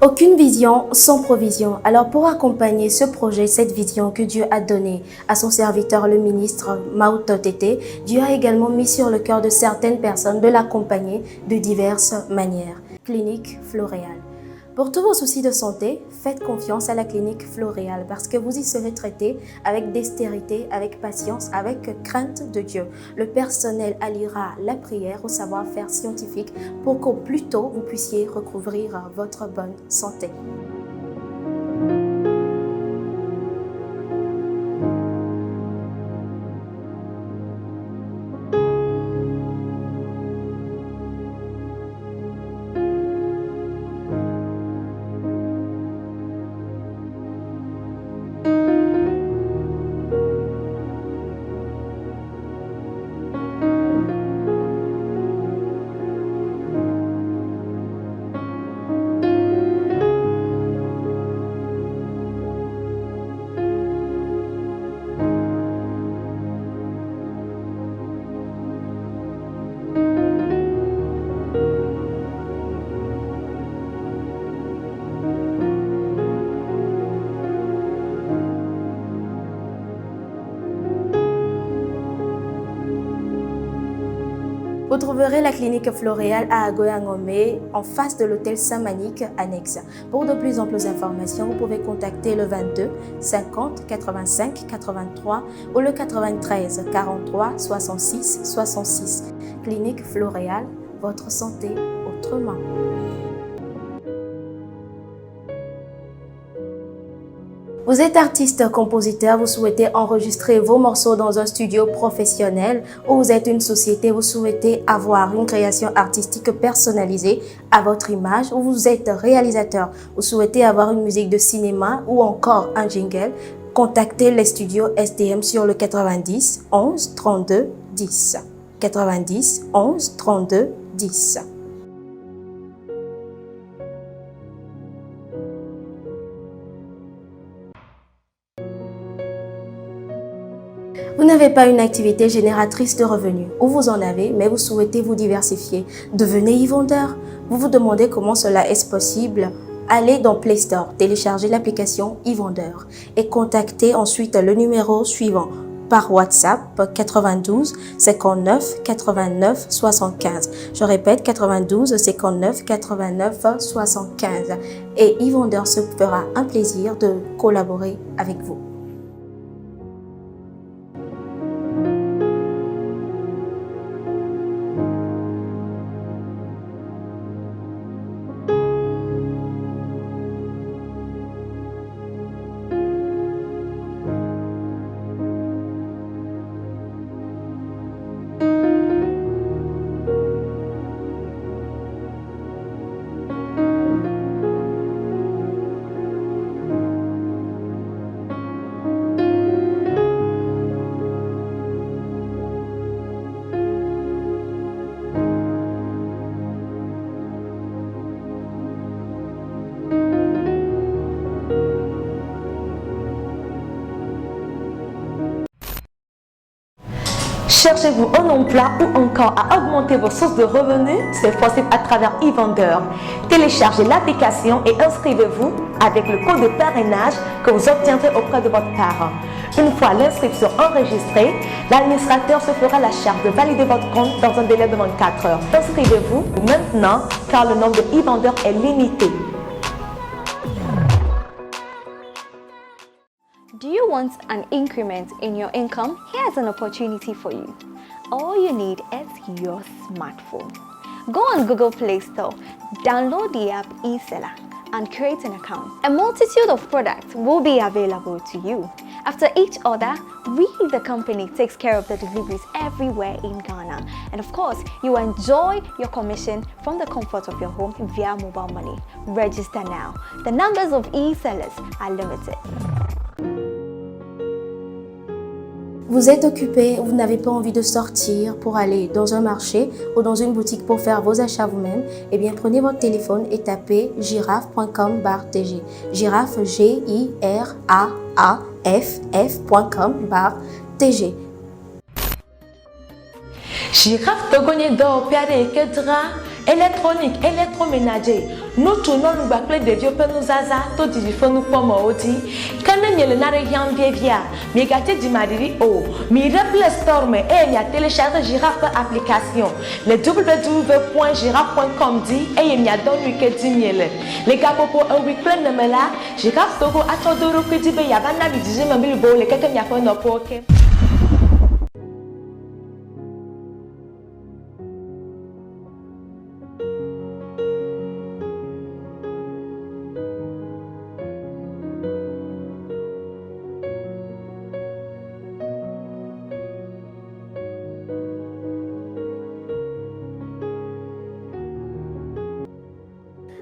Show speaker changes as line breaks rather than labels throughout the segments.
Aucune vision sans provision. Alors pour accompagner ce projet, cette vision que Dieu a donnée à son serviteur, le ministre Maouto Tété, Dieu a également mis sur le cœur de certaines personnes de l'accompagner de diverses manières. Clinique Floréal. Pour tous vos soucis de santé, faites confiance à la clinique Floréal parce que vous y serez traité avec dextérité, avec patience, avec crainte de Dieu. Le personnel alliera la prière au savoir-faire scientifique pour qu'au plus tôt vous puissiez recouvrir votre bonne santé. Vous trouverez la clinique Floréal à Agoyangomé, en face de l'hôtel Saint-Manic annexe. Pour de plus amples informations, vous pouvez contacter le 22 50 85 83 ou le 93 43 66 66. Clinique Floréal, votre santé autrement. Vous êtes artiste, compositeur, vous souhaitez enregistrer vos morceaux dans un studio professionnel ou vous êtes une société, vous souhaitez avoir une création artistique personnalisée à votre image ou vous êtes réalisateur, vous souhaitez avoir une musique de cinéma ou encore un jingle, contactez les studios SDM sur le 90 11 32 10. 90 11 32 10. Vous n'avez pas une activité génératrice de revenus, ou vous en avez, mais vous souhaitez vous diversifier. Devenez e-vendeur. Vous vous demandez comment cela est possible. Allez dans Play Store, téléchargez l'application e-vendeur et contactez ensuite le numéro suivant par WhatsApp 92 59 89 75. Je répète 92 59 89 75. Et e-vendeur se fera un plaisir de collaborer avec vous.
Cherchez-vous un emploi ou encore à augmenter vos sources de revenus? C'est possible à travers eVendeur. Téléchargez l'application et inscrivez-vous avec le code de parrainage que vous obtiendrez auprès de votre parent. Une fois l'inscription enregistrée, l'administrateur se fera la charge de valider votre compte dans un délai de 24 heures. Inscrivez-vous maintenant car le nombre de e-vendeurs est limité.
Do you want an increment in your income? Here's an opportunity for you. All you need is your smartphone. Go on Google Play Store, download the app eSeller and create an account. A multitude of products will be available to you. After each order, we, the company, takes care of the deliveries everywhere in Ghana. And of course, you enjoy your commission from the comfort of your home via mobile money. Register now. The numbers of e-sellers are limited.
Vous êtes occupé, vous n'avez pas envie de sortir pour aller dans un marché ou dans une boutique pour faire vos achats vous-même, eh bien prenez votre téléphone et tapez girafe.com tg. Girafe G I R A A F F.com tg.
Girafe Togo nye dɔwɔƒe aɖe yi ke dzraa Elektronik, elektromenager, ŋutsu, nyɔnu kpakple ɖeviwo ƒe nuzazã to didi ƒe nukpɔmɔwo dzi. Ke ne miele nane hiãm vievia, migatsi dzimaɖiɖi o. Miyi ɖe Play Store me eye miatelecharge Giraffe ƒe application le www.giraffe.com dzi eye miadɔ nu yi ke dim miele. Le gaƒoƒo ewui kple ene me la, Giraffe Togo atsɔ do eɖokui dzi be yeava na mi dzidzime blibowo le keke miaƒe nɔƒewo ke.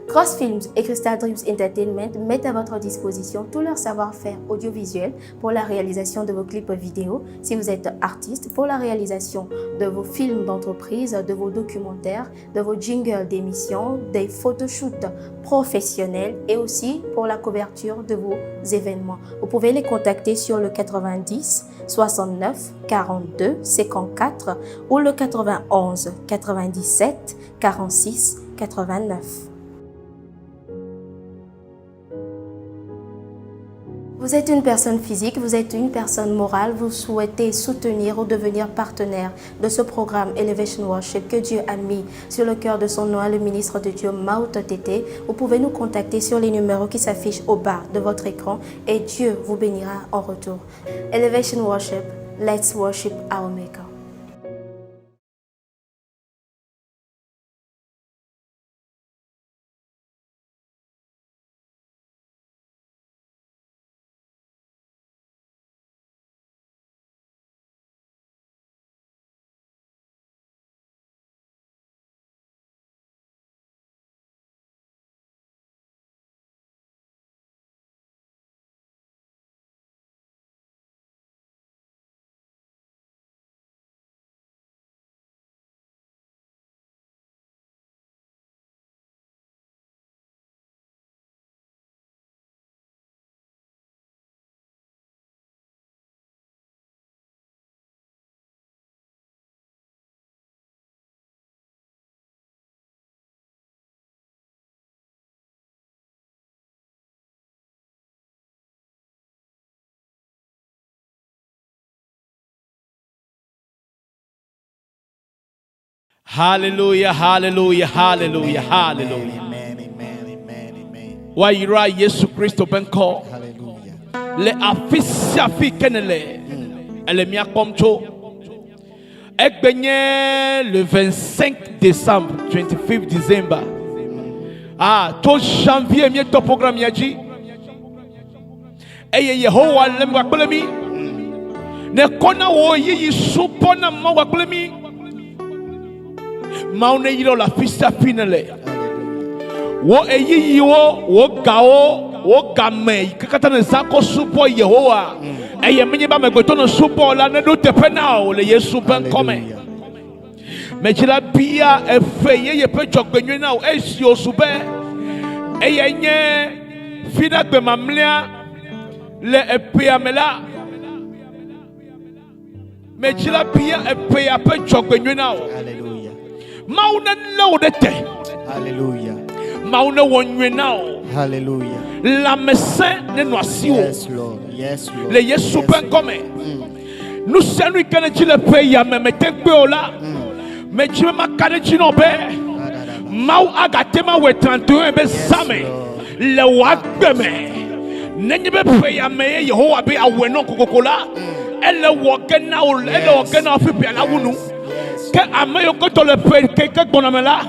Cross Films et Crystal Dreams Entertainment mettent à votre disposition tout leur savoir-faire audiovisuel pour la réalisation de vos clips vidéo, si vous êtes artiste, pour la réalisation de vos films d'entreprise, de vos documentaires, de vos jingles d'émissions, des photoshoots professionnels et aussi pour la couverture de vos événements. Vous pouvez les contacter sur le 90 69 42 54 ou le 91 97 46 89. Vous êtes une personne physique, vous êtes une personne morale, vous souhaitez soutenir ou devenir partenaire de ce programme Elevation Worship que Dieu a mis sur le cœur de son nom, le ministre de Dieu Mao Tete. Vous pouvez nous contacter sur les numéros qui s'affichent au bas de votre écran et Dieu vous bénira en retour. Elevation Worship, let's worship our Maker.
Hallelujah, hallelujah, hallelujah, hallelujah.
Amen, amen, amen, amen.
Woayra Yesu Kristo ƒe ŋkɔ
Hallelujah.
le afi sia afi ke nèle ele mía kpɔm tso. Egbe nye le 25 décembre, 25 December. Ah, tso janvier míetɔ program ya dzi. Eye Yehowa le mía kple mí. Ne kɔ na wò ɣeyiɣi subɔ na Mawu kple mí. Mawu ne yrɔ le afi sia afi nèle. Wò ɣeyiɣiwo, wò gawo, wò game yi ke katã nèzã kɔ subɔ Yehowa. Eye menye be amegbetɔ nɔ subɔ la neɖo teƒe na wò le Yesu ƒe ŋkɔ me. Medzi la bia eƒe yeye ƒe dzɔgbenyui na wò esi wòzu be eyae nye fiɖagbe mamlɛa le eƒea me la. Medzi la bia eƒea ƒe dzɔgbenyui na wò.
Hallelujah.
Mawu nelé wò ɖe te.
Hallelujah.
Mawu newɔ nyui na wò.
Hallelujah.
Lãmesẽ nenɔ asiwò
Yes, Lord. Yes, Lord.
le Yesu
Yes,
ƒe ŋkɔ me. Nu sia nu yi ke nèdzi le ƒe ya me mete kpe o la, medzi be maka ɖe edzi nɔ be Mawu agate ma wɔe 31 be zã me le wò agbe me. Nenye be ƒe ya me ye Yehowa be yeawɔe nɔ kokoko la, ele wɔ ge na wò, ele wɔ ge na wò fiƒia la wu nu. Ke ame yiwo ke tɔ le ƒe ke ke gbɔna me la,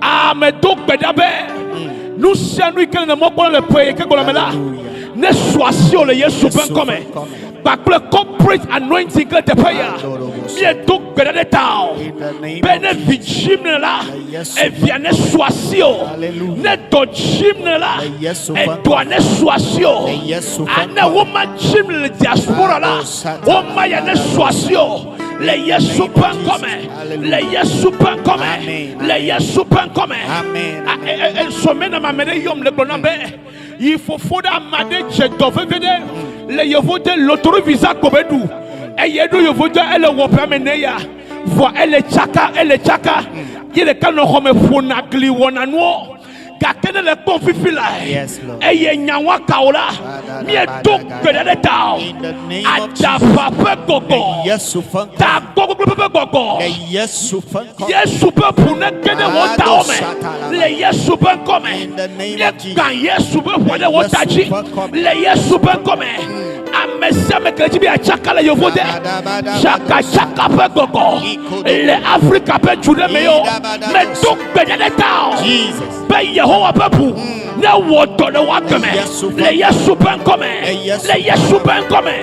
ame do gbe ɖa be nu sia nu yi ke nèle mɔ kpɔm le ƒe yi ke gbɔna me la, ne su asiwò le Yesu ƒe ŋkɔ me. Kpakple corporate anointing ke teƒe ya, míedo gbe ɖa ɖe ta o be ne vi dzim nèle la, evia ne su asiwò. Ne dɔ dzim nèle la, edɔa ne su asiwò. Ane woma dzim le diaspora la, woma ya ne su asiwò le Yesu ƒe ŋkɔ me. Le Yesu ƒe ŋkɔ me. Le Yesu ƒe ŋkɔ me. Sɔme na ame ɖe yɔm le gblɔ na be yi fofo ɖe ame aɖe dze dɔ veve ɖe le yevu de lottery visa ko be ɖu eye eɖo yevu de ele wɔƒe ame ne ya. Vɔa ele tsaka, ele tsaka. Ye ɖeka nɔ xɔme ƒona gli wɔna nuwo. Gake ne le kpɔm fifi lae,
Yes, Lord.
eye nyawoa ka o la, míedo gbe ɖa ɖe ta o.
In the name of
Aɖaʋa ƒe gbɔgbɔ,
Le Yesu ƒe ŋkɔ.
tagbɔgbɔgblɔ ƒe gbɔgbɔ,
Le Yesu ƒe ŋkɔ.
Yesu ƒe ʋu nege ɖe wò tawo me le Yesu ƒe ŋkɔ me.
In the name of Jesus.
Míegbã Yesu ƒe ʋua ɖe wò ta dzi
Yesu ƒe ŋkɔ me.
le Yesu ƒe ŋkɔ me. Ame sia ame ke dzi be yeatsaka le yevu de tsakatsaka ƒe gbɔgbɔ le Afrika ƒe du ɖe me yio. Medo gbe ɖe ɖe ta o
Jesus.
be Yehowa ƒe ʋu ne wɔ dɔ le wò agbe me le Yesu ƒe ŋkɔ me. Le Yesu ƒe ŋkɔ me.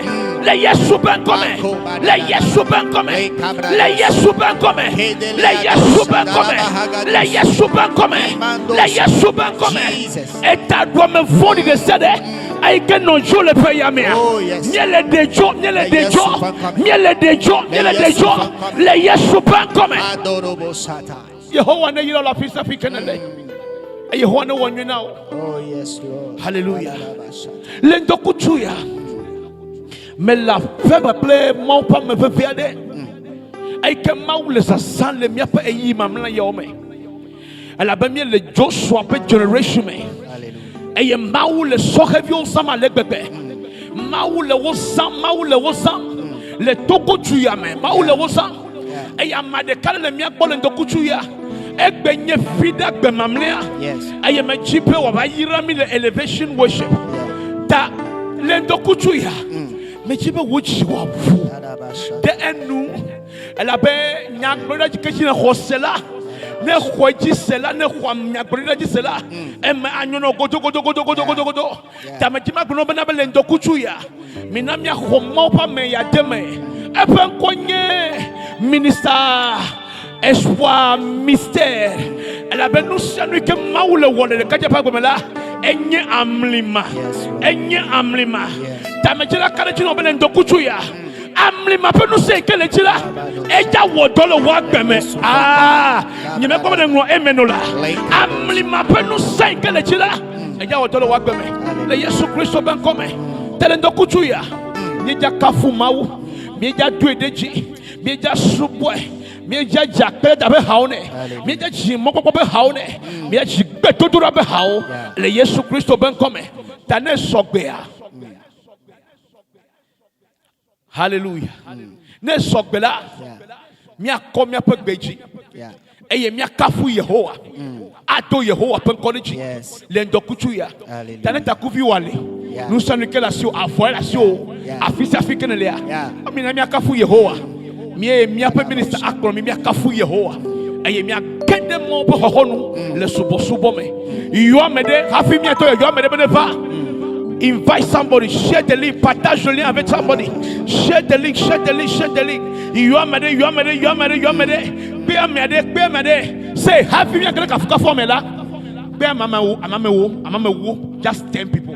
Le Yesu ƒe ŋkɔ me. Le Yesu ƒe ŋkɔ me. Le Yesu ƒe ŋkɔ me. Le Yesu ƒe ŋkɔ me. Le Yesu ƒe ŋkɔ me. Le Yesu ƒe ŋkɔ me. Etaɖuame vɔ̃ɖi ɖe sia ɖe eyi ke nɔ dzo le ƒe ya mea.
Oh, yes.
Míele ɖe dzo, míele ɖe
Le
dzo,
Yesu ƒe ŋkɔ me.
míele ɖe dzo, míele ɖe
Yesu
dzo
ƒe ŋkɔ me.
le Yesu ƒe ŋkɔ me.
Adorobo Sata.
Yehowa ne yra le afi sia afi ke nèle. Eye Yehowa ne wɔ nyui na wò.
Oh, yes, Lord.
Hallelujah.
Adadabasata.
Le ŋdɔkutsu ya, mele aƒe me kple Mawu ƒe ame vevi aɖe. Eyi ke Mawu le zazã le míaƒe ɣeyiɣi mamlɛ yawo me. Elabe míele Joshua ƒe generation me.
Hallelujah.
Eye Mawu le sɔhɛviwo zãm ale gbegbe. Mawu le wo zãm, Mawu le wo zãm le Togo du ya me. Mawu le wo zãm. Eye ame ɖeka le mía gbɔ le ŋdɔkutsu ya. Egbe nye fi ɖe gbe mamlɛa.
Yes.
Eye medzi be wòava yra mi le elevation worship. Ta le ŋdɔkutsu ya, medzi be wò dzi wòaʋu
Adabasata.
ɖe enu elabe nyagblɔɖila dzi ke dzi ne xɔ se la ne xɔ dzi se la ne xɔ nyagblɔɖila dzi se la eme anyo nɔ godogodogodogodogodo tamedzi ma gblɔ bena be le ŋdɔkutsu ya mina míaxɔ Mawu ƒe ame ya de me eƒe ŋkɔ nye minista Espoir Mystère elabe nu sia nu yi ke Mawu le wɔ le ɖekadze ƒe agbe me la enye amlima
Yes, Lord.
enye amlima
Yes.
tamedzi la ka ɖe dzi nɔ be le ŋdɔkutsu ya amlima ƒe ŋusẽ yi ke le dzi la edza wɔ dɔ le wò agbe me aa nye mekpɔ be ne ŋlɔ eme no la amlima ƒe ŋusẽ yi ke le dzi la edza wɔ dɔ le wò agbe me le Yesu Kristo ƒe ŋkɔ me tele ŋdɔkutsu ya míedza kafu Mawu míedza doe ɖe dzi míedza subɔe míedza dzi akpe da ƒe hawo nɛ míedza dzi mɔkpɔkpɔ ƒe hawo nɛ míedza dzi gbedodoɖa ƒe hawo le Yesu Kristo ƒe ŋkɔ me ta ne sɔgbea Hallelujah. Ne sɔgbe la, míakɔ míaƒe gbe dzi eye míakafu Yehowa. Ado Yehowa ƒe ŋkɔ ɖe dzi
Yes.
le ŋdɔkutsu ya.
Hallelujah.
Ta ne takuvi wɔ ali,
Yeah.
nusianu ke le asiwò, avɔe le asiwò,
Yeah.
afi sia afi ke nèlea,
Yeah.
mina míakafu Yehowa. Mie míaƒe minista akplɔ mi míakafu Yehowa eye míage ɖe Mawu ƒe xɔxɔnu le subɔsubɔ me. Yɔ ame ɖe hafi míatɔ yɔyɔ ame ɖe be ne va. Invite somebody, share the link, partage le lien avec somebody. Share the link, share the link, share the link. Yɔ ame ɖe, yɔ ame ɖe, yɔ ame ɖe, yɔ ame ɖe. Kpe ame ɖe, kpe ame ɖe. Say hafi míage ɖe kafukafu me la. Kpe ame amewo, ame amewo, ame amewo. Just 10 people.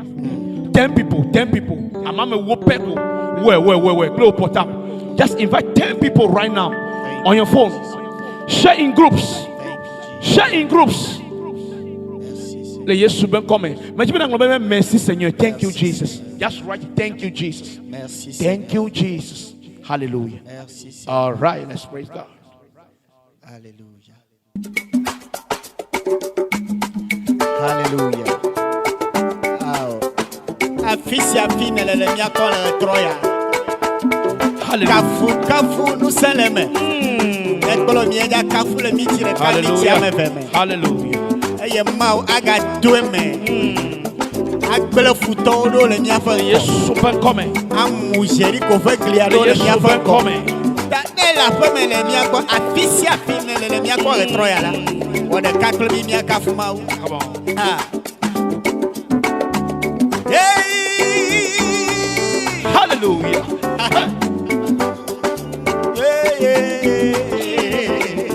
10 people, 10 people. Ame amewo pɛ ko. Wɛ, wɛ, wɛ, wɛ. Kple wo portable. Just invite 10 people right now on your phone. Share in groups. Share in groups. Le Yesu be ŋkɔ me. Medzi be nàŋlɔ be merci Seigneur. Thank you Jesus. Just write thank you Jesus.
Merci.
Thank you Jesus. Hallelujah.
Merci. Seigneur.
All right, let's praise God.
Alléluia. Alléluia. Awo. Afi sia afi nèle le mía kɔ le ɣetrɔ ya.
Hallelujah.
Kafu kafu ŋusẽ le eme. Ekplɔ mía dza kafu le mí dzi ɖeka mí dzi ame eve me.
Hallelujah.
Eye Mawu agado eme. Agblẽ futɔwo ɖo le míaƒe ŋgɔ.
Yesu ƒe ŋkɔ me.
Amu Jeriko ƒe glia
Le
ɖo le
Yesu
míaƒe
ƒe
ŋgɔ.
ŋkɔ me.
Ta ne le aƒeme le mía gbɔ, afi sia afi nèle le mía gbɔ ɣetrɔ ya la, wɔ ɖeka kple mí míakafu Mawu.
Come on.
Ah. Hey!
Hallelujah.
Hey, hey, hey.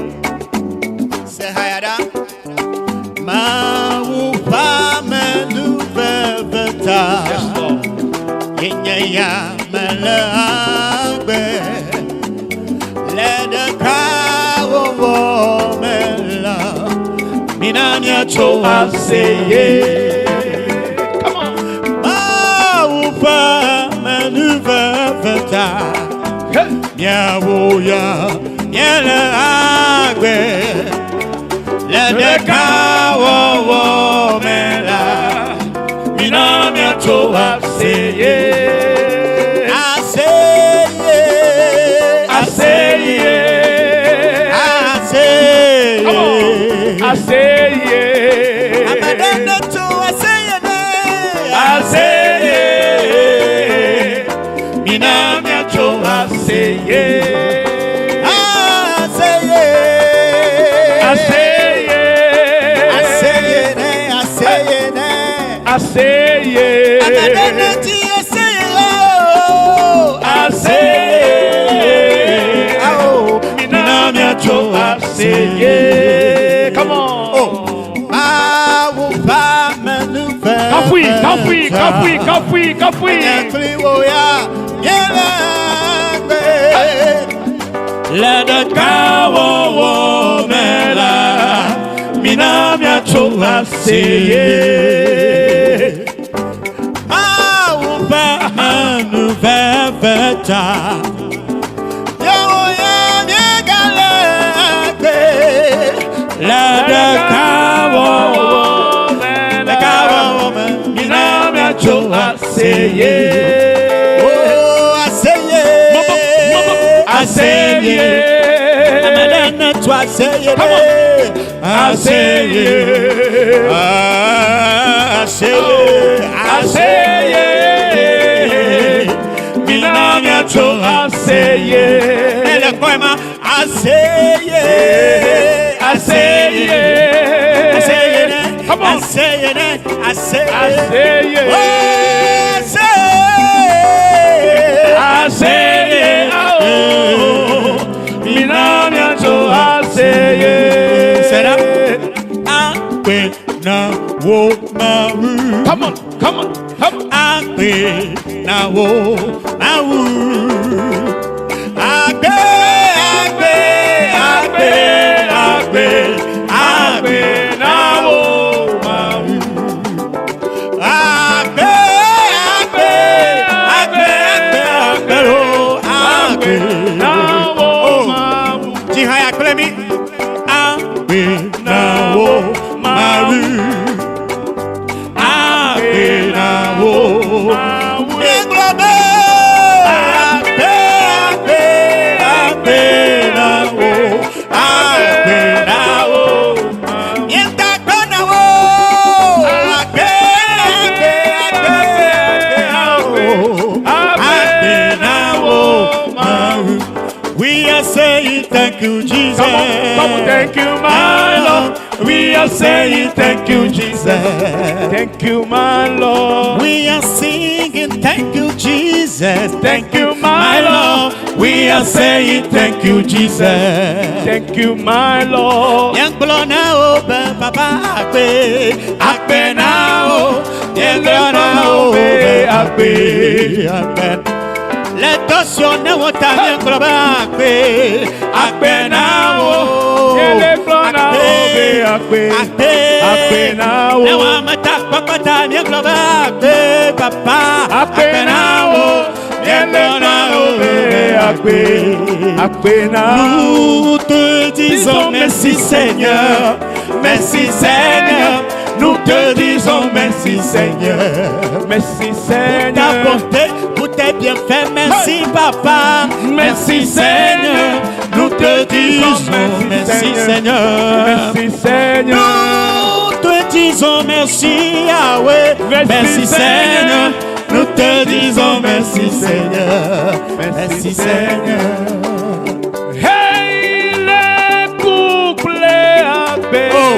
Se hayada. Mawu ƒe amenuveve ta.
Yes, Lord.
Yenye ya mele agbe. Le ɖekawɔwɔ me la, mina míatso aseye.
Come on.
Mawu ƒe amenuveve ta.
Hey.
Míawo ya Míele agbe le ɖekawɔwɔ me la,
Mina míatso aseye.
Aseye,
Aseye.
Aseye.
Come on. Aseye.
Ame ɖe netso aseye ne.
Aseye. Mina míatso aseye.
Aseye.
Aseye.
Aseye ne, aseye ne.
Aseye.
Ame ɖe netsi aseye o.
Aseye.
Awo.
Mina míatso aseye. Come on.
Oh. Mawu ƒe amenuveve.
Kafui, kafui, kafui, kafui, kafui.
Nye kpli wò ya míele agbe.
Le ɖekawɔwɔ me la, mina míatso aseye.
Mawu ƒe amenuveve ta. Míawo ya míegale agbe.
Le ɖekawɔwɔ me la,
Ɖekawɔwɔ me.
mina míatso aseye.
Oh, aseye.
Aseye.
Ame ɖe netso aseye
Come on.
ɖe.
Aseye.
Aseye.
Aseye. Mina míatso aseye.
Ele kpɔe ma. Aseye.
Aseye.
Aseye ne.
Come on.
Aseye ne. Aseye.
Aseye.
Oh, aseye.
Aseye. Oh. Mina míatso aseye.
Sera. Akpe na wo Mawu.
Come on, come on, come on.
Akpe na wo Mawu. Akpe, akpe, akpe, akpe, akpe
na wo Mawu.
Akpe, akpe, akpe, akpe, akpe, o, akpe.
Na wo Mawu.
Dzi ha ya kple mi. Akpe na wo Mawu. Akpe na wo
Mawu.
Míegblɔ be akpe, akpe, akpe na wo, akpe na wo. Míeda akpe na wo. Akpe, akpe, akpe, akpe na wo. Akpe na wo Mawu. We are saying thank you, Jesus.
Come on, come on, thank you, my Lord. We are saying thank you, Jesus. Thank you, my Lord.
We are singing thank you, Jesus.
Thank you, my Lord.
We are saying thank you, Jesus.
Thank you, my Lord.
Míegblɔ na wo be papa akpe, akpe na wo. Míegblɔ na wo be akpe, akpe. Le dɔ siwo ne wo ta míegblɔ be akpe, akpe na wo.
Míegblɔ na wo be akpe,
akpe,
akpe na wo.
Ne wo ame ta kpɔkpɔ ta míegblɔ be akpe, papa,
Akpe na wo. Míegblɔ na wo be akpe, akpe na wo.
Nous te disons merci Seigneur, merci Seigneur, nous te disons merci Seigneur.
Merci
Pour ta
Seigneur.
bonté, pour tes bienfaits, merci Papa,
Merci Seigneur.
Nous te disons merci Seigneur.
Merci Seigneur.
Nous te disons merci Yahweh,
Merci,
merci
Seigneur.
Seigneur. Nous te disons merci Seigneur,
Merci,
merci Seigneur.
Hey, les couples
Oh.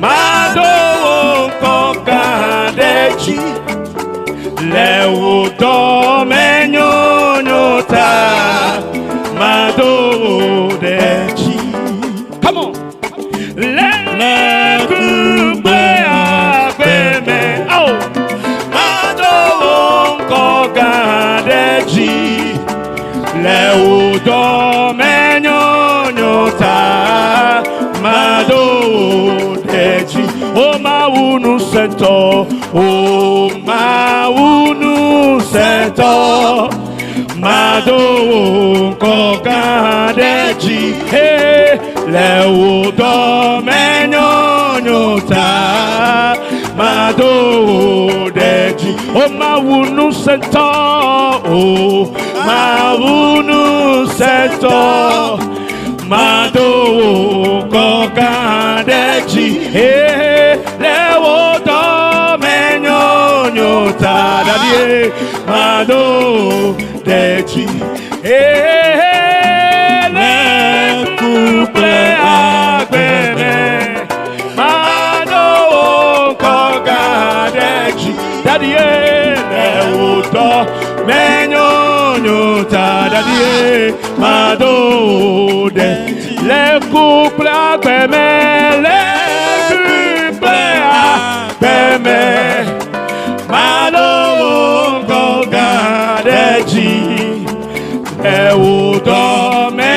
Mado kokadechi Le wo menyonyo ta Mado dechi. Come on. Le le couple agbeme. Oh. Mado kokadechi Le wo menyonyo ta Mado dechi. O Mawu ŋusẽtɔ, o Mawu ŋusẽtɔ, Mado wò ŋkɔ gã ɖe dzi. Hey, le wò dɔmenyonyo ta. Mado wò ɖe dzi. O Mawu ŋusẽtɔ, o Mawu ŋusẽtɔ. Mado wò ŋkɔ gã ɖe dzi. Hey, le wò dɔmenyonyo ta. Daddy, mado wò ɖe dzi. Hey, le ku kple agbe me. Mado wò ŋkɔ gã ɖe dzi. Daddy, le wò dɔmenyonyo ta. Daddy, mado wò ɖe le ku kple agbe me. Le ku kple agbe me. Mado wò ŋkɔ gã ɖe dzi. Le wò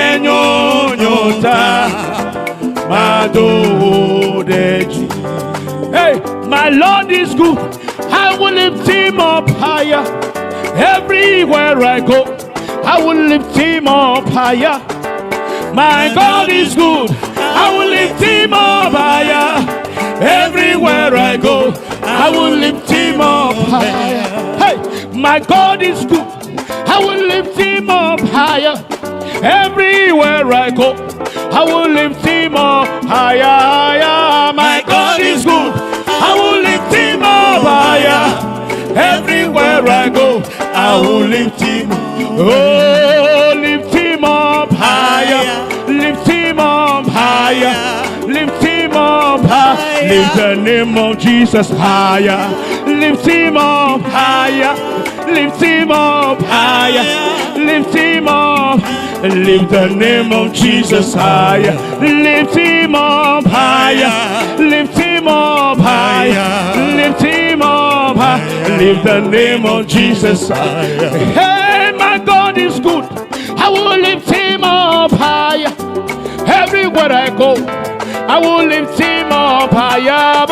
dɔmenyonyo ta. Mado wò ɖe dzi. Hey, my Lord is good. I will lift him up higher. Everywhere I go, I will lift him up higher. My God is good. I will lift him up higher. Everywhere I go, I will lift him up higher. Hey, my God is good. I will lift him up higher. Everywhere I go, I will lift him up higher. Higher. My God is good. I will lift him up higher. Everywhere I go, I will lift him. Oh, lift him up higher. Lift him up higher. Lift him up higher. Lift the name of Jesus higher. Lift him up higher. Lift him up higher. Lift him up. Lift the name of Jesus higher. Lift him up higher. Lift him up higher. Lift him up higher. Lift the name of Jesus higher. Hey, my God is good. I will lift him up higher. Everywhere I go, I will lift him up higher.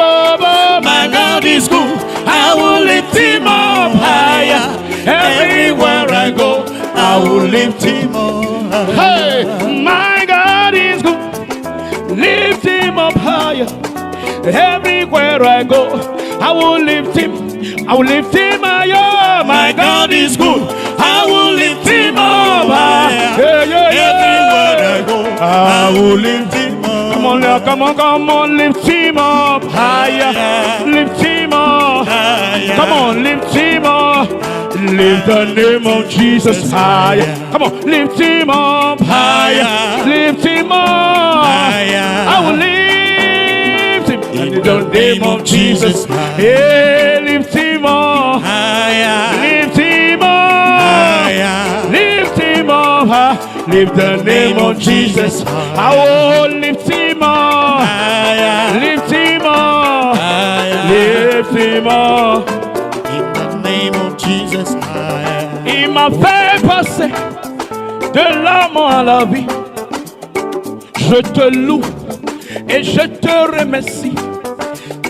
My God is good. I will lift him up higher.
Everywhere I go,
I will lift him up.
Hey, my God is good. Lift him up higher. Everywhere I go, I will lift him. I will lift him higher.
My God is good. I will lift him up higher.
Yeah.
Everywhere I go, I will lift him up.
Come on, now, come on, come on, lift him up higher. Lift him up.
Higher.
Come on, lift him up. Lift the name of Jesus higher. Come on, lift him up higher. Lift him up.
Higher.
I will lift him.
In the name of Jesus.
Yeah, lift him up.
Higher.
Lift him up.
Higher.
Lift him up. high. Lift the name of Jesus. I will lift him up.
Higher.
Lift him up.
Higher.
Lift him up.
In the name of Jesus. Higher.
Il m'a fait passer de la mort à la vie. Je te loue et je te remercie.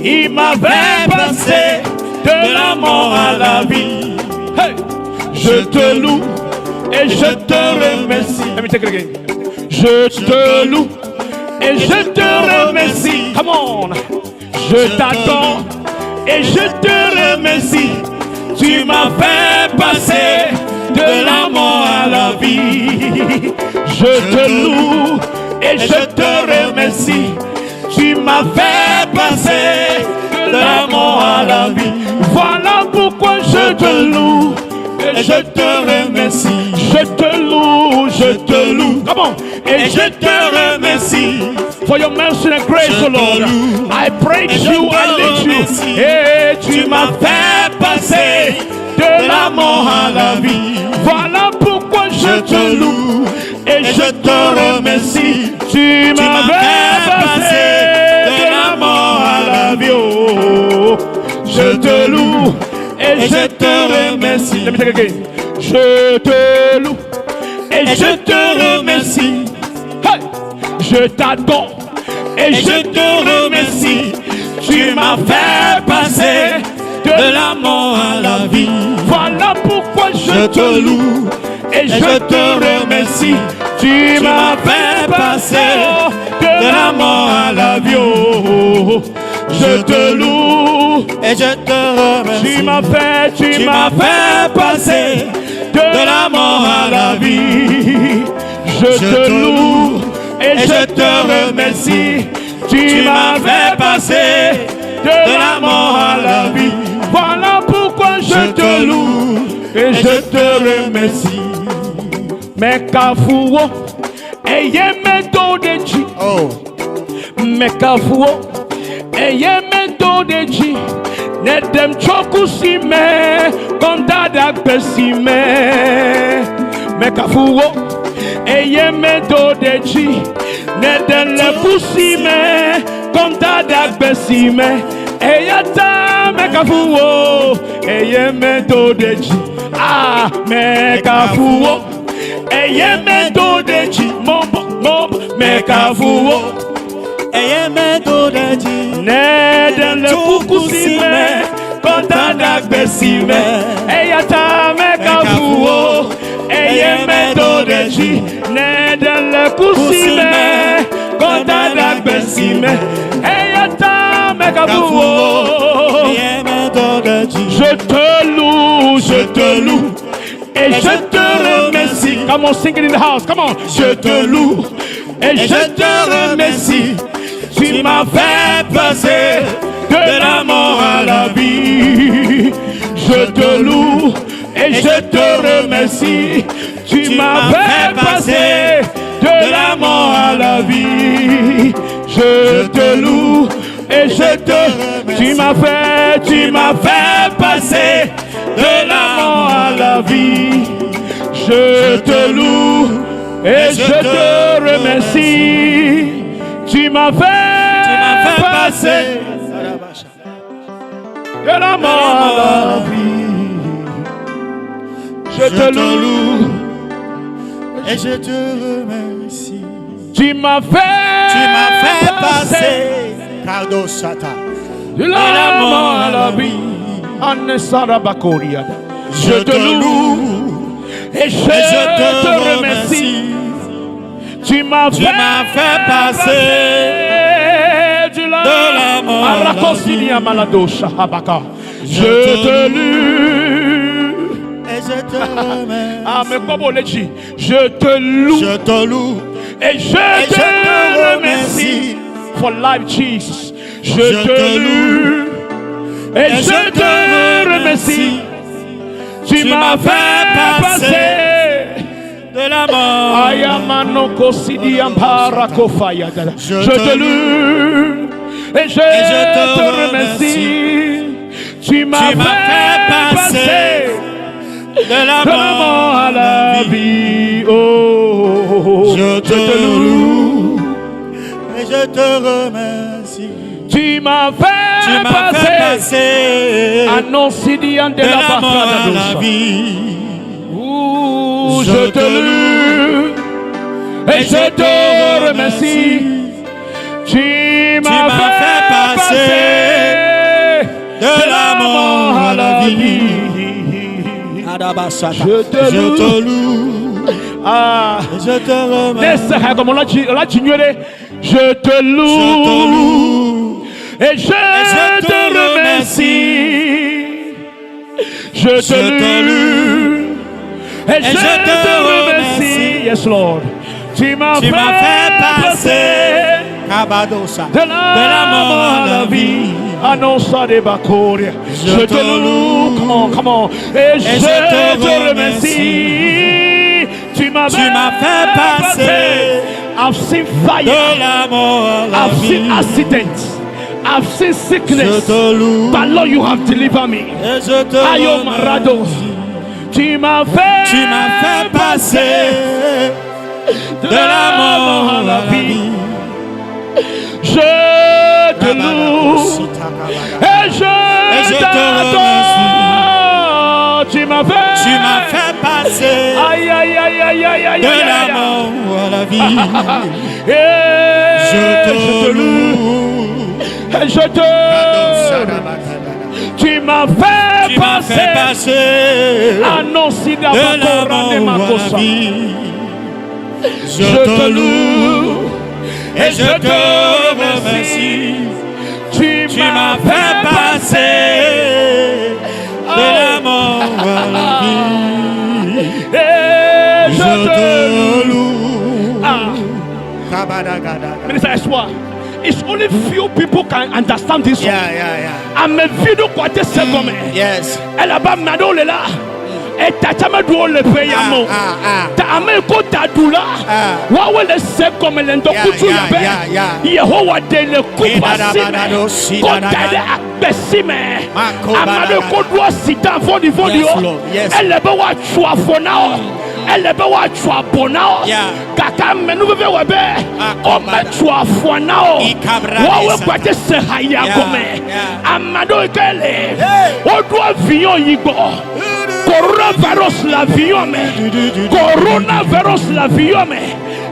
Il m'a fait passer de la mort à la vie. Hey! Je te loue et je te remercie. Let me take it again. Je te loue et je te remercie. Come on. Je t'adore et je te remercie. Tu m'as fait passer de la mort à la vie. Je te loue et je te remercie. Tu m'as fait passer de la mort à la vie. Voilà pourquoi je te loue et je te remercie. Je te loue, je te loue. Come on. Et je te remercie. For your mercy and grace,
Je
O Lord.
te loue.
I praise
Et je
you,
te
I lift you.
remercie.
Et tu m'as fait passer de la mort à la vie. Voilà pourquoi je te loue et je te remercie. Tu m'as fait passer de la mort à la vie. Oh, je te loue et je te remercie. Let me take it again. Je te loue et je te remercie. Hey! Je t'adore et je te remercie. Tu m'as fait passer de la mort à la vie. Voilà pourquoi je te loue Et je te remercie. Tu m'as fait passer de la mort à la vie. Oh, Je te loue.
Et je te remercie.
Tu m'as fait, tu m'as fait passer de la mort à la vie. Je te loue et je te remercie. Tu m'as fait passer de la mort à la vie. Voilà pourquoi je te loue et je te remercie. Mekafu wò, eye medo ɖe dzi.
Oh.
Mekafu wò, eye medo ɖe dzi. Nèɖem tso ku si me, kɔm da ɖe agbe si me. Mekafu wò, eye medo ɖe dzi. Nèɖem le ku si me, kɔm da ɖe agbe si me. Eya ta mekafu wò, eye medo ɖe dzi. Ah, mekafu wò, eye medo ɖe dzi. Mɔ, mɔ, mekafu wò.
Eye medo ɖe dzi.
Nèɖem le kuku si me, kɔm da ɖe agbe si me. Eya ta mekafu wò, eye medo ɖe dzi. Nèɖem le ku si me, kɔm da ɖe agbe si me. Eya ta mekafu wò.
Eye medo ɖe dzi.
Je te loue, je te loue. Et je te remercie. Come on, sing it in the house. Come on. Je te loue. Et je te remercie. Tu m'as fait passer de la mort à la vie. Je te loue et je te remercie. Tu m'as fait passer de la mort à la vie. Je te loue et je te. Tu m'as fait passer de la mort à la vie. Je te loue et je te remercie. Tu m'as fait,
Tu m'as fait passer
de la mort à la vie. Je te loue.
Et je te remercie.
Tu m'as fait,
Tu m'as fait passer. Cardo Sata.
de la mort à la vie. Anesarabakoria. Je te loue et je,
Et je
te remercie. Tu m'as
Tu
fait,
m'as fait passer
de la,
de la mort à la
Arakosinia maladosha habaka. Je
Je
te
te
loue.
Et je te remercie.
Ah, mais comment on l'a dit? Je te loue
Je te loue.
et je
Et
te
je te
remercie
remercie.
for life, Jesus. Je,
Je
te
te
loue et je te remercie. Tu m'as fait passer
de la mort.
Ayamano kosidi ampara kofaya.
Je
Je te
te
loue et je
Et je
te
te
remercie. Tu m'as
Tu m'as
fait
fait
passer
passer De la
de la mort à la vie. Oh,
Je te
loue.
Et je te remercie.
Tu m'as fait
Tu m'as fait
passer.
passer
Annoncidi de
de
la
la mort à la
Bakradadosha.
vie.
Ouh, je te loue et je te remercie. Tu m'as fait passer
de la mort à la vie.
Je te
Je
loue.
te loue.
Ah,
Et je te remercie.
Nese comme on l'a dit, on l'a dit, Je te loue.
Je te loue.
Et je,
je
te,
te
remercie. Je te
Je te
loue. Et, je, te, remercie.
remercie.
Yes, Lord. Tu m'as
Tu
fait,
m'as fait
passer
Kabadosa.
de la, mort à la vie. Annonce des Bakoria. Je, te loue. Come on, come on. Et, je,
je te
te remercie. Tu m'as
Tu m'as fait passer
I've seen fire.
De la mort à la
I've seen
vie.
accidents. I've seen sickness.
Je te loue.
But Lord, you have delivered me.
Et je te
Ayo Marado.
remercie.
Tu m'as fait,
Tu m'as fait passer
de
de la mort à la vie.
Je te loue. Et je,
Et je te
t'adore. Tu m'as fait.
Tu m'as fait passer
Aïe, aïe, aïe, aïe, aïe, aïe,
de
aïe,
la
aïe.
mort à la vie.
Et
Je te
loue.
loue.
Et je te. Tu m'as fait
Tu m'as m'as
passé.
fait passer
Anonsi
de la mort à la vie.
Je te loue
et je te remercie.
Tu
Tu m'as fait passer de la mort à la vie.
Et
Je
je te
te loue.
Ah. Minister Espoir, it's only few people can understand this song.
Yeah, yeah,
Ame vi ɖo ko ate se gɔme.
yeah. Yes.
Elabe ame aɖewo le la, eta tsa meɖu wo le ƒe ya me o.
Ah, ah,
Ta ame yi ko ta ɖu la,
Ah.
woawoe le se gɔme le ŋdɔkutsu
Yeah,
ya be
yeah, yeah,
Yehowa ɖe le ku ƒe asi me,
Idadabadado,
ko da ɖe agbe si me.
Mako
Ame aɖewo ko ɖoa sida vɔ̃ɖivɔ̃ɖiwo,
Yes, Lord, yes.
ele be woatso afɔ na wo, ele be woatso abɔ na wo.
Yeah.
Gake amenuveve wɔ be
Mako
wometso afɔ na wo.
Ikabra
Woawoe
de
kpa te se haya
Yeah,
gɔme.
yeah.
Ame aɖewo yi ke le
Hey.
woɖo avion yi gbɔ. Coronavirus le avion me. Coronavirus le avion me.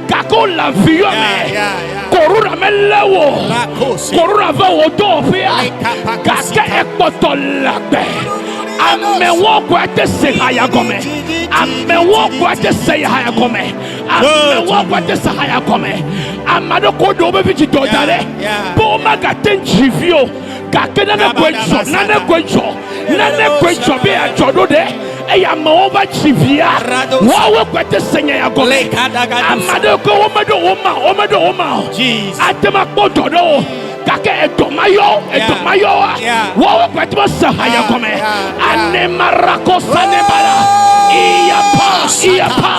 Gake wole avion me.
Yeah, yeah, yeah.
Corona melé wo.
Lakosi.
Corona va wo dɔwɔƒea.
Lekapakosi.
Gake ekpɔtɔ le agbe. Amewo koe te se haya gɔme. Amewo koe te se haya gɔme. Amewo koe te se haya gɔme. Ame aɖewo ko ɖe woƒe vidzidɔ da ɖe.
Yeah, yeah.
Be womagate ŋu dzi vi o. Gake nane koe dzɔ, nane koe dzɔ, nane koe dzɔ be yeadzɔ ɖo ɖe. Eye amewo va dzi via. Woawoe koe te se nya ya gɔme.
Lekadagadusa.
Ame aɖewo ke womeɖo wo ma o, womeɖo wo ma o.
Jesus.
Ate ŋu akpɔ dɔ ɖe wo. Gake edɔ ma yɔ, edɔ
Yeah.
ma yɔ wa.
Yeah.
Woawoe koe te se haya
Yeah,
gɔme.
yeah, yeah.
Anemarako sanebala. Iyapa, iyapa,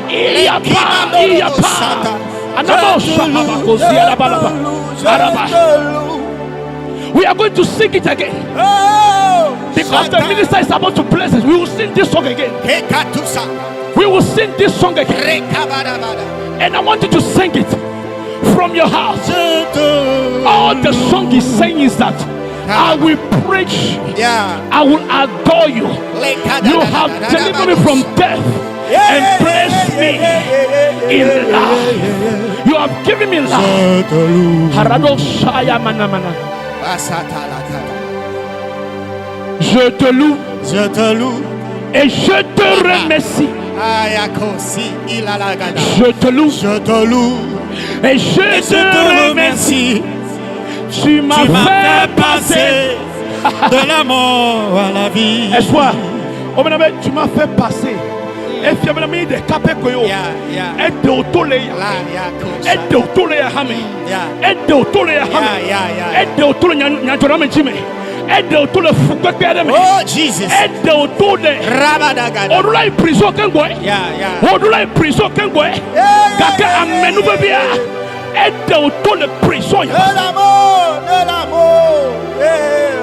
iyapa, iyapa. Anamo shahabako ziyadabalaba. Araba. We are going to sing it again because the minister is about to bless us. We will sing this song again.
Kekatusa.
We will sing this song again.
Rekabadabada.
And I want you to sing it from your heart. All the song is saying is that I will preach,
Yeah.
I will adore you. You have delivered me from death and placed me in life. You have given me life. Harado shaya mana mana. Je te loue
Je te loue.
et je te remercie.
Ayakosi ilalagada.
Je te loue
Je te loue.
et je
Et
te
je te
remercie.
remercie.
Tu m'as
Tu m'as
fait
fait
passer.
passer de la mort à la vie.
Espoir. Oh, mon ami, tu m'as fait passer. Et puis, mon ami, des capes koyo.
Yeah, yeah.
Et de otole ya.
La yakosa.
Et de otole ya hame.
Yeah.
Et de otole ya hame.
Yeah, yeah, yeah.
Et de otole nya nya me jime. Et de otole fukpekpe ɖe me.
Oh Jesus.
Et de otole.
Rabadagada.
Oɖula yi prison keŋgbɔe.
Yeah, yeah.
Oɖula yi prison keŋgbɔe. Gake amenuvevia eɖe wòto le prison ya.
De la mort, de la mort et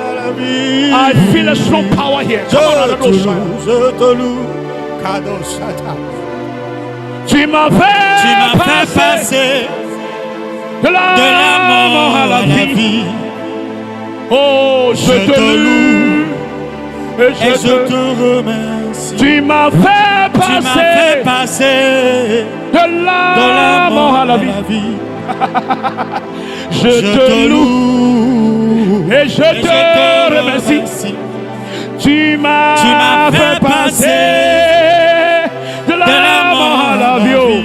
à la vie.
I feel a strong power here.
Je
Come on,
te
Arado Shaya.
loue, je te loue. Kadoshata.
Tu m'as fait
Tu m'as fait
passer
passer
de la,
de la mort à la vie.
Oh, je,
Je
te,
te
loue et je,
Et je
te...
te remercie.
Tu m'as fait
Tu m'as fait
passer
passer
de la,
de la
mort à la vie. Je,
Je
te,
te
loue
loue.
et je
Et
te,
je te
remercie.
remercie.
Tu m'as
Tu m'as
fait
fait
passer de la,
De la
mort à la vie.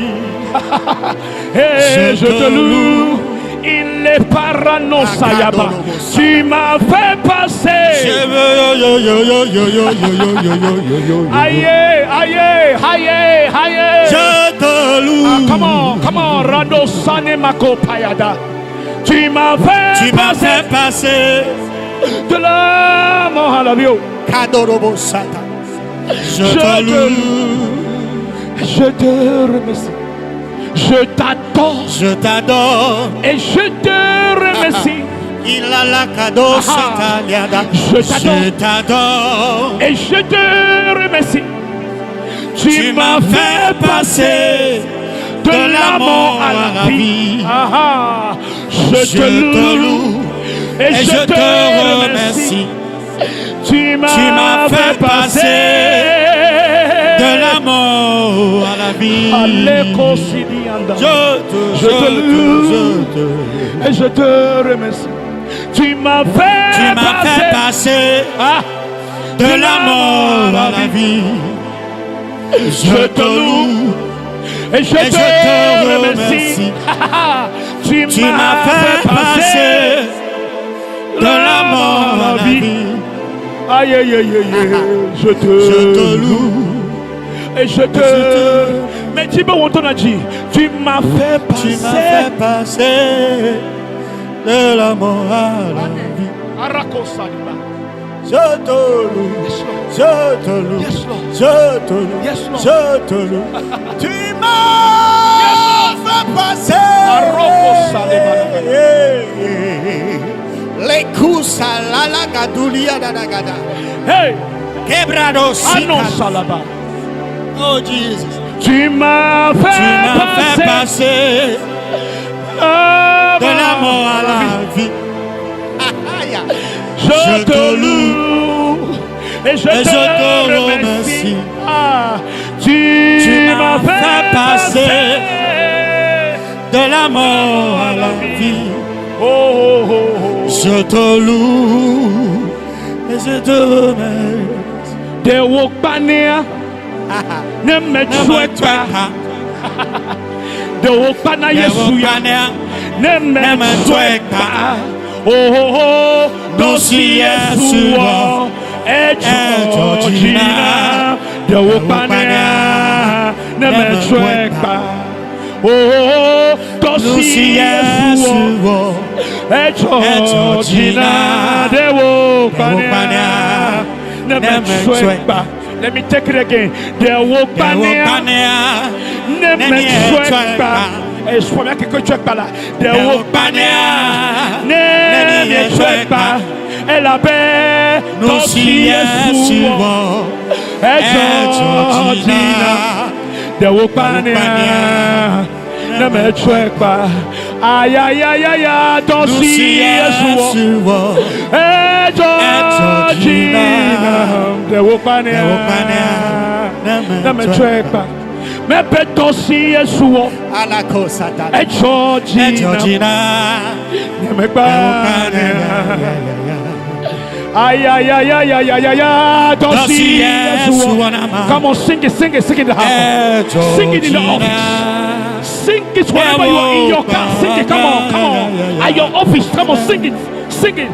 Et je, te loue. Il est paranosayaba. Tu m'as fait passer.
Je veux yo yo yo yo yo yo yo yo yo yo yo yo.
Aïe, aïe, aïe, aïe.
Je te loue.
Ah, come on, come on, Rando Sane Mako Payada. Tu m'as fait
Tu m'as
passer
fait passer.
de la mort à la vie.
Kadorobosata. Je
Je
te
te
loue.
Je te remercie. Je t'adore
Je t'adore.
et je te remercie.
Il a la kadosata liada.
Je t'adore.
Je t'adore.
Et je te remercie. Tu,
Tu m'as fait passer
de la mort à la vie. Ah, ah. Je,
Je
te loue et,
Et
je, te remercie.
remercie.
Tu m'as
Tu m'as
fait
fait
passer
De la mort à la vie.
Alekosidianda.
Je te,
Je te loue.
je te.
Et je te remercie. Tu m'as fait
Tu m'as fait
passer
passer
ah,
de De la mort à la vie.
Je te loue et je
Et
te
je te
remercie.
remercie.
Tu
Tu m'as fait passer de la mort à la vie.
Aïe, aïe, aïe, aïe, aïe. Je te,
Je te loue.
et je te.
je te-
Mais tu me on a dit, tu m'as fait
Tu m'as
passer.
fait passer de la mort à la vie.
Arakosaliba.
Je te loue.
Yes, Lord.
Je te loue.
Yes, Lord.
Je te loue.
Yes, Lord.
Je te loue. Tu m'as fait passer.
Aroko salema.
Les coups salala gadulia dadagada.
Hey,
Quebrado
annonce là-bas.
Oh Jesus.
Tu m'as
Tu
fait
m'as fait
passer
passer de la mort à la vie.
Je,
Je
te
te
loue et je
Et
te,
je te
remercie.
remercie.
Ah, tu,
Tu
m'as fait passer.
De la mort à la vie.
Oh, oh, oh, oh.
Je te loue et je te remercie.
Ɖe wò kpanea ne metsɔe kpa. Ɖe wò kpana Yesu ya ne metsɔe kpa. Oh, oh, oh,
Nu si
Yesu
Yesu
wɔ
wɔ,
edzɔ
edzɔ
dzi
dzi
na.
na.
Ɖe wò
Ɖe wò
kpanea ne
ne
metsɔe
metsɔe
kpa. Oh, oh, oh, dɔ
Nu
si
si
Yesu
Yesu
wɔ
wɔ,
edzɔ
edzɔ
dzi
dzi
na.
na.
Ɖe wò
Ɖe wò
kpanea
kpanea
ne
ne
metsɔe
metsɔe
kpa. Let me take it again. Ɖe wò
ɖe wò
kpanea
kpanea
ne
ne
metsɔe
metsɔe
kpa.
kpa.
Eh, je crois bien que tu es pas là. Ɖe
Ɖe
wò
wò
kpanea
kpanea
ne
ne
metsɔe
metsɔe
kpa.
kpa.
Elabe
Nu
dɔ
si
si
Yesu
Yesu wɔ
wɔ,
edzɔ
edzɔ
dzi
dzi
na.
na.
Ɖe wò kpanea ne metsɔe kpa. Ayayayaya dɔ
Nu
si
si
Yesu wɔ
Yesu wɔ,
edzɔ
edzɔ
dzi
dzi
na.
na.
Ɖe wò kpanea
Ɖe wò kpanea
ne
ne
metsɔe
metsɔe
kpa. Mebe dɔ si Yesu wɔ
Alakosatana.
edzɔ dzi
Edzɔ
na.
dzi na.
Ne mekpa
Ɖe wò kpanea.
Ay, ay, ay, ay, ay, ay, ay, ay,
Dɔ
dɔ
si
si
Yesu
Yesu
wɔ
wɔ.
na ma.
Come on, sing it, sing it, sing it in the house.
Edzɔ
Sing it in the
dzi
office.
na.
Sing it whenever you are in your car. Sing it, come on, come on. At your office, come on, sing it, sing it.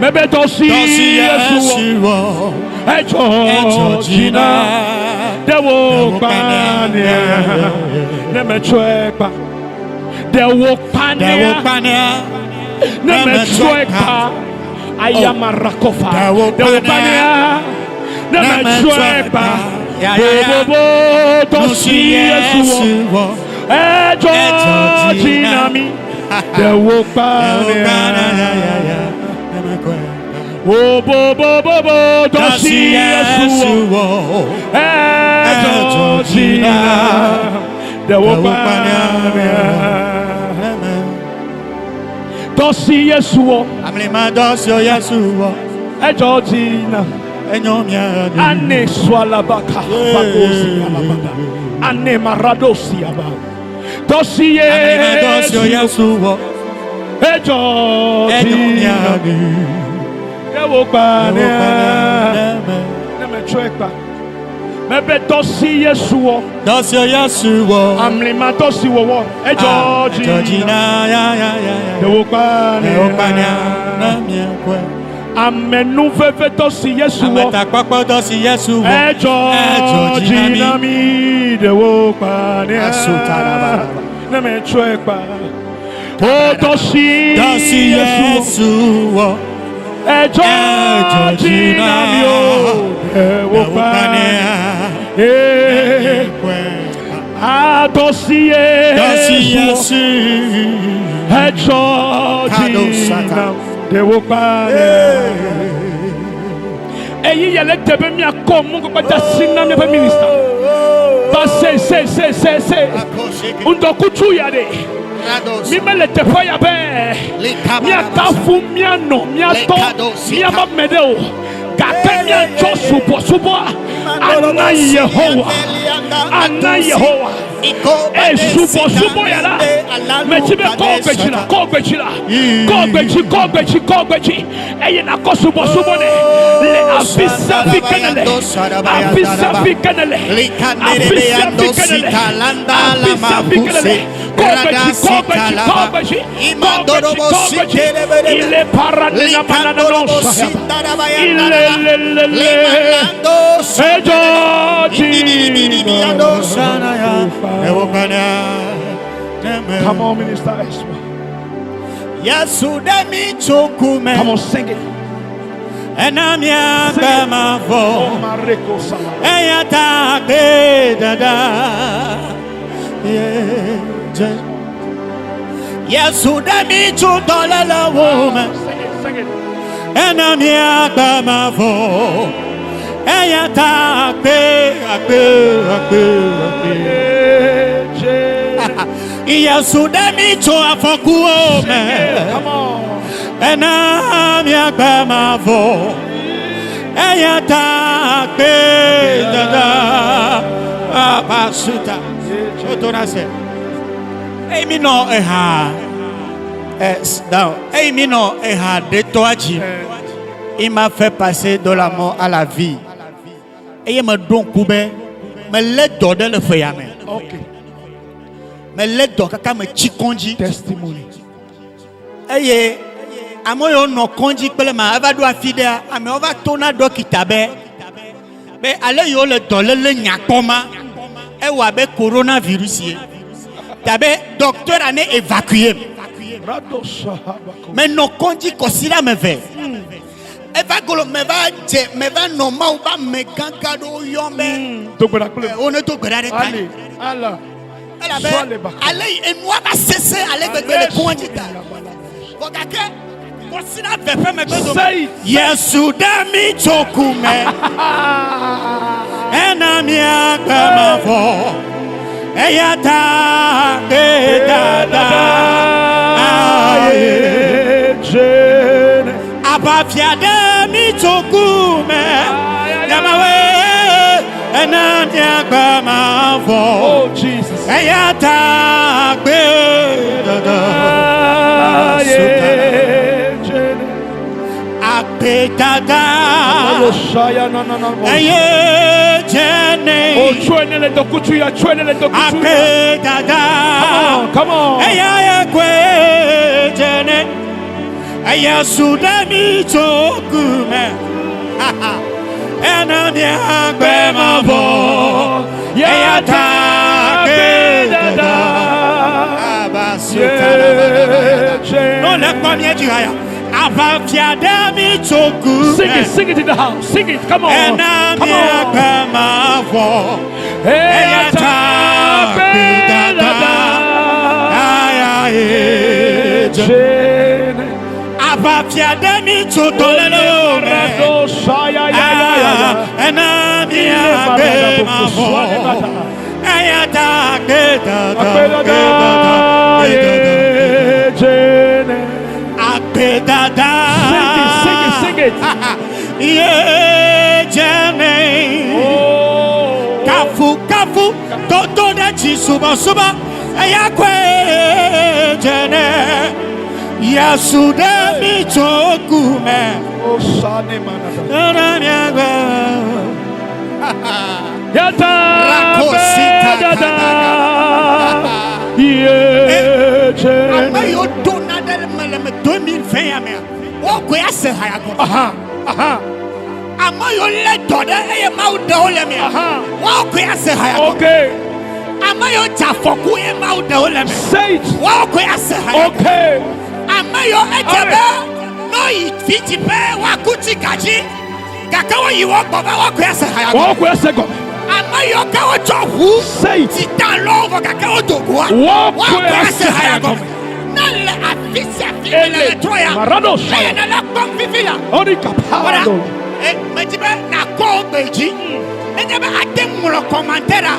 Mebe dɔ si
Dɔ si
Yesu wɔ.
Yesu wɔ,
Edzɔ
edzɔ
dzi
dzi
na.
na.
Ɖe wò
Ɖe wò
kpanea
kpanea.
ne metsɔe kpa. Ɖe wò
Ɖe wò
kpanea
kpanea
ne
ne
metsɔe
metsɔe
kpa.
kpa.
Ayamarakofa.
Ɖe wò
Ɖe wò kpanea ne
ne
metsɔe
metsɔe
kpa.
kpa. Ya, ya, ya.
Bobobo dɔ
Nu
si
si
Yesu wɔ.
Yesu wɔ,
Edzɔ
edzɔ
dzi
dzi
na
na
mi. Ɖe wò
Ɖe wò
kpanea.
kpanea, ya, ya, ne metsɔe kpa.
Bobobobobo dɔ
Dɔ
si
si
Yesu
Yesu
wɔ.
wɔ,
Edzɔ
edzɔ
dzi
dzi
na.
na.
Ɖe wò
Ɖe wò
kpanea.
kpanea, ne me-
Dɔ si Yesu wɔ.
Amlima dɔ si Yesu wɔ,
Edzɔ dzi na.
enyo mía nu.
Ane swalabaka bagosi alababa. Ane maradosi aba. Dɔ si
Amlima dɔ si
Yesu
Yesu wɔ,
edzɔ dzi
enyo mía
na.
nu.
Ɖe wò
Ɖe wò
kpanea.
kpanea, ne me-
Ne metsɔe kpa. Mebe dɔ si Yesu wɔ.
Dɔ si Yesu wɔ,
Amlima dɔ si wòwɔ. Edzɔ
ah,
dzi
edzɔ dzi
na.
na, ya, ya, ya, ya.
Ɖe wò
Ɖe wò kpanea,
kpanea.
ne míekpɔe.
Amenuveve dɔ si Yesu wɔ.
Ametakpɔkpɔ dɔ si Yesu wɔ,
Edzɔ
edzɔ
dzi
dzi
na
na
mi. Ɖe wò kpanea.
Asutarababa.
Ne metsɔe kpa. O dɔ si
Dɔ si
Yesu wɔ.
Yesu wɔ,
Edzɔ
edzɔ
dzi
dzi
na
na
mi o. Ɖe wò
ɖe wò
kpanea.
kpanea,
Ee.
míekpɔe.
Adɔ si
Dɔ si
Yesu wɔ.
Yesu
Edzɔ dzi
Kado sata.
na ɖe wò kpanea. Eyi yɛlɛ te be miakɔ mu kpakpa da si na miaƒe minista. Va se se se se se. Ŋdɔkutsu ya ɖe. Mi mele teƒe ya be miakafu mianɔ miatɔ miava me ɖe o. Gake miatsɔ subɔsubɔa ana Yehowa. Ana Yehowa. Eye subɔsubɔ ya la, metsi be kɔ gbe dzi la, kɔ gbe dzi la, kɔ gbe dzi, kɔ gbe dzi, kɔ gbe dzi, eye nakɔ subɔsubɔ nɛ le afi sia afi ke nèle, afi sia afi ke nèle, afi sia afi ke nèle, afi sia afi ke nèle, kɔ gbe dzi, kɔ gbe dzi, kɔ gbe dzi, kɔ gbe dzi, kɔ gbe dzi, ile paranena manana no sahaba, ile le le le, edzɔ dzi. Come on, Minister Esma.
Yesu ɖe mi tso ku me.
Come on, sing it.
Ena mía
Sing
gbe
it.
mavɔ.
Oh, Mareko Sala.
Eya ta gbe dada. Ye dze. Yesu ɖe mi tso dɔlélewo me.
Sing it, sing it.
Ena mía gbe mavɔ. Eya ta gbe agbe agbe agbe. Yesu ɖe mi tso afɔkuwo me.
Come on.
Ena mía gbe mavɔ. Eya ta gbe dada. Abasuta. Otona se. Eyi mi nɔ eha. Eh, down. Eyi mi nɔ eha ɖetɔa dzi. Il m'a fait passer de la mort à la vie. Eye me ɖo ŋku be melé dɔ ɖe le ƒe ya me.
Okay.
Melé dɔ kaka me tsi kɔndzi.
Testimony.
Eye ame yiwo nɔ kɔndzi kple ma eva ɖo afi ɖea, amewo va to na ɖɔkita be be ale yiwo le dɔléle nya kpɔm ma, ewɔ abe coronavirus ye. Ta be docteur ne évacuer.
Rado Sahabako.
Menɔ kɔndzi kɔsiɖa me ve. Eva golo meva dze meva nɔ Mawu be ame gãgã ɖewo yɔm be
Dogbeda kple.
wo ne do gbe ɖa ɖe ta.
Ali. Allah.
Elabe
Sɔle baka.
ale yi enua va sesẽ ale gbegbe le kɔndzi ta. Vɔ gake kɔsiɖa ve ƒe megbe dome.
Say it.
Yesu ɖe mi tso ku me. Ena mía gbe mavɔ. Eya ta gbe dada. Aye. Aʋafia ɖe mi tso ku me. Nyamawoe ena mía gbe mavɔ.
Oh, Jesus.
Eya ta gbe dada. Agbe dada. Eye dzene.
Oh, tsuene le dokutu ya, tsuene le dokutu ya.
Agbe dada.
Come on, come on.
Eya ye koe dzene. Eya su ɖe mi tso ku me. Ena mía gbe mavɔ. Eya ta gbe dada. No le kpɔ mía dzi haya. Aʋafia ɖe mi tso ku
Sing
me.
it, sing it in the house. Sing it, come on.
Ena
Come
mía
on.
gbe mavɔ. Eya ta gbe dada. Aya ye dze. Aʋafia ɖe mi tso dɔlélewo me. Ah, Ena mía gbe mavɔ. Eya ta gbe dada, gbe dada, gbe dada. Agbe dada.
Sing it, sing it, sing it.
Ye dzene.
Oh.
Kafu kafu toto ɖe dzi subɔsubɔ eya koe dzene. Yesu ɖe mi tso ku me.
Oh, Sane Manada.
Ena mía gbe.
Yata
Rakosita
dada.
Ame yiwo dona ɖe me le me 2020 ya mea, wokoe ase ha ya gɔme.
Aha, aha.
Ame yiwo lé dɔ ɖe eye Mawu ɖe wo le mea,
Aha.
wokoe ase ha ya gɔme.
Okay.
Ame yiwo dze afɔku eye Mawu ɖe wo le me,
Say it.
wokoe ase ha ya gɔme.
Okay.
Ame yiwo edze
Amen.
be ne woyi vidziƒe woaku tsi gadzi gake woyi wo gbɔ be wokoe ase ha ya gɔme.
Wọ́n kò ẹsẹ̀ gọ̀mẹ̀.
Ame yiwo ke wotsɔ ʋu
Say it.
titan lɔwo vɔ gake wodo goa,
Wọ́n kò
wokoe
ẹsẹ̀
ase ha ya
ha
gɔme.
gɔme.
Ne le afi sia afi le
Ele.
le trɔ ya,
Marado
eye
Shaya.
ne le kpɔm fifi la.
Oni
Wala,
kapado.
eh, medzi be nakɔ wo gbe dzi. Nenye be ate ŋlɔ commentaire a,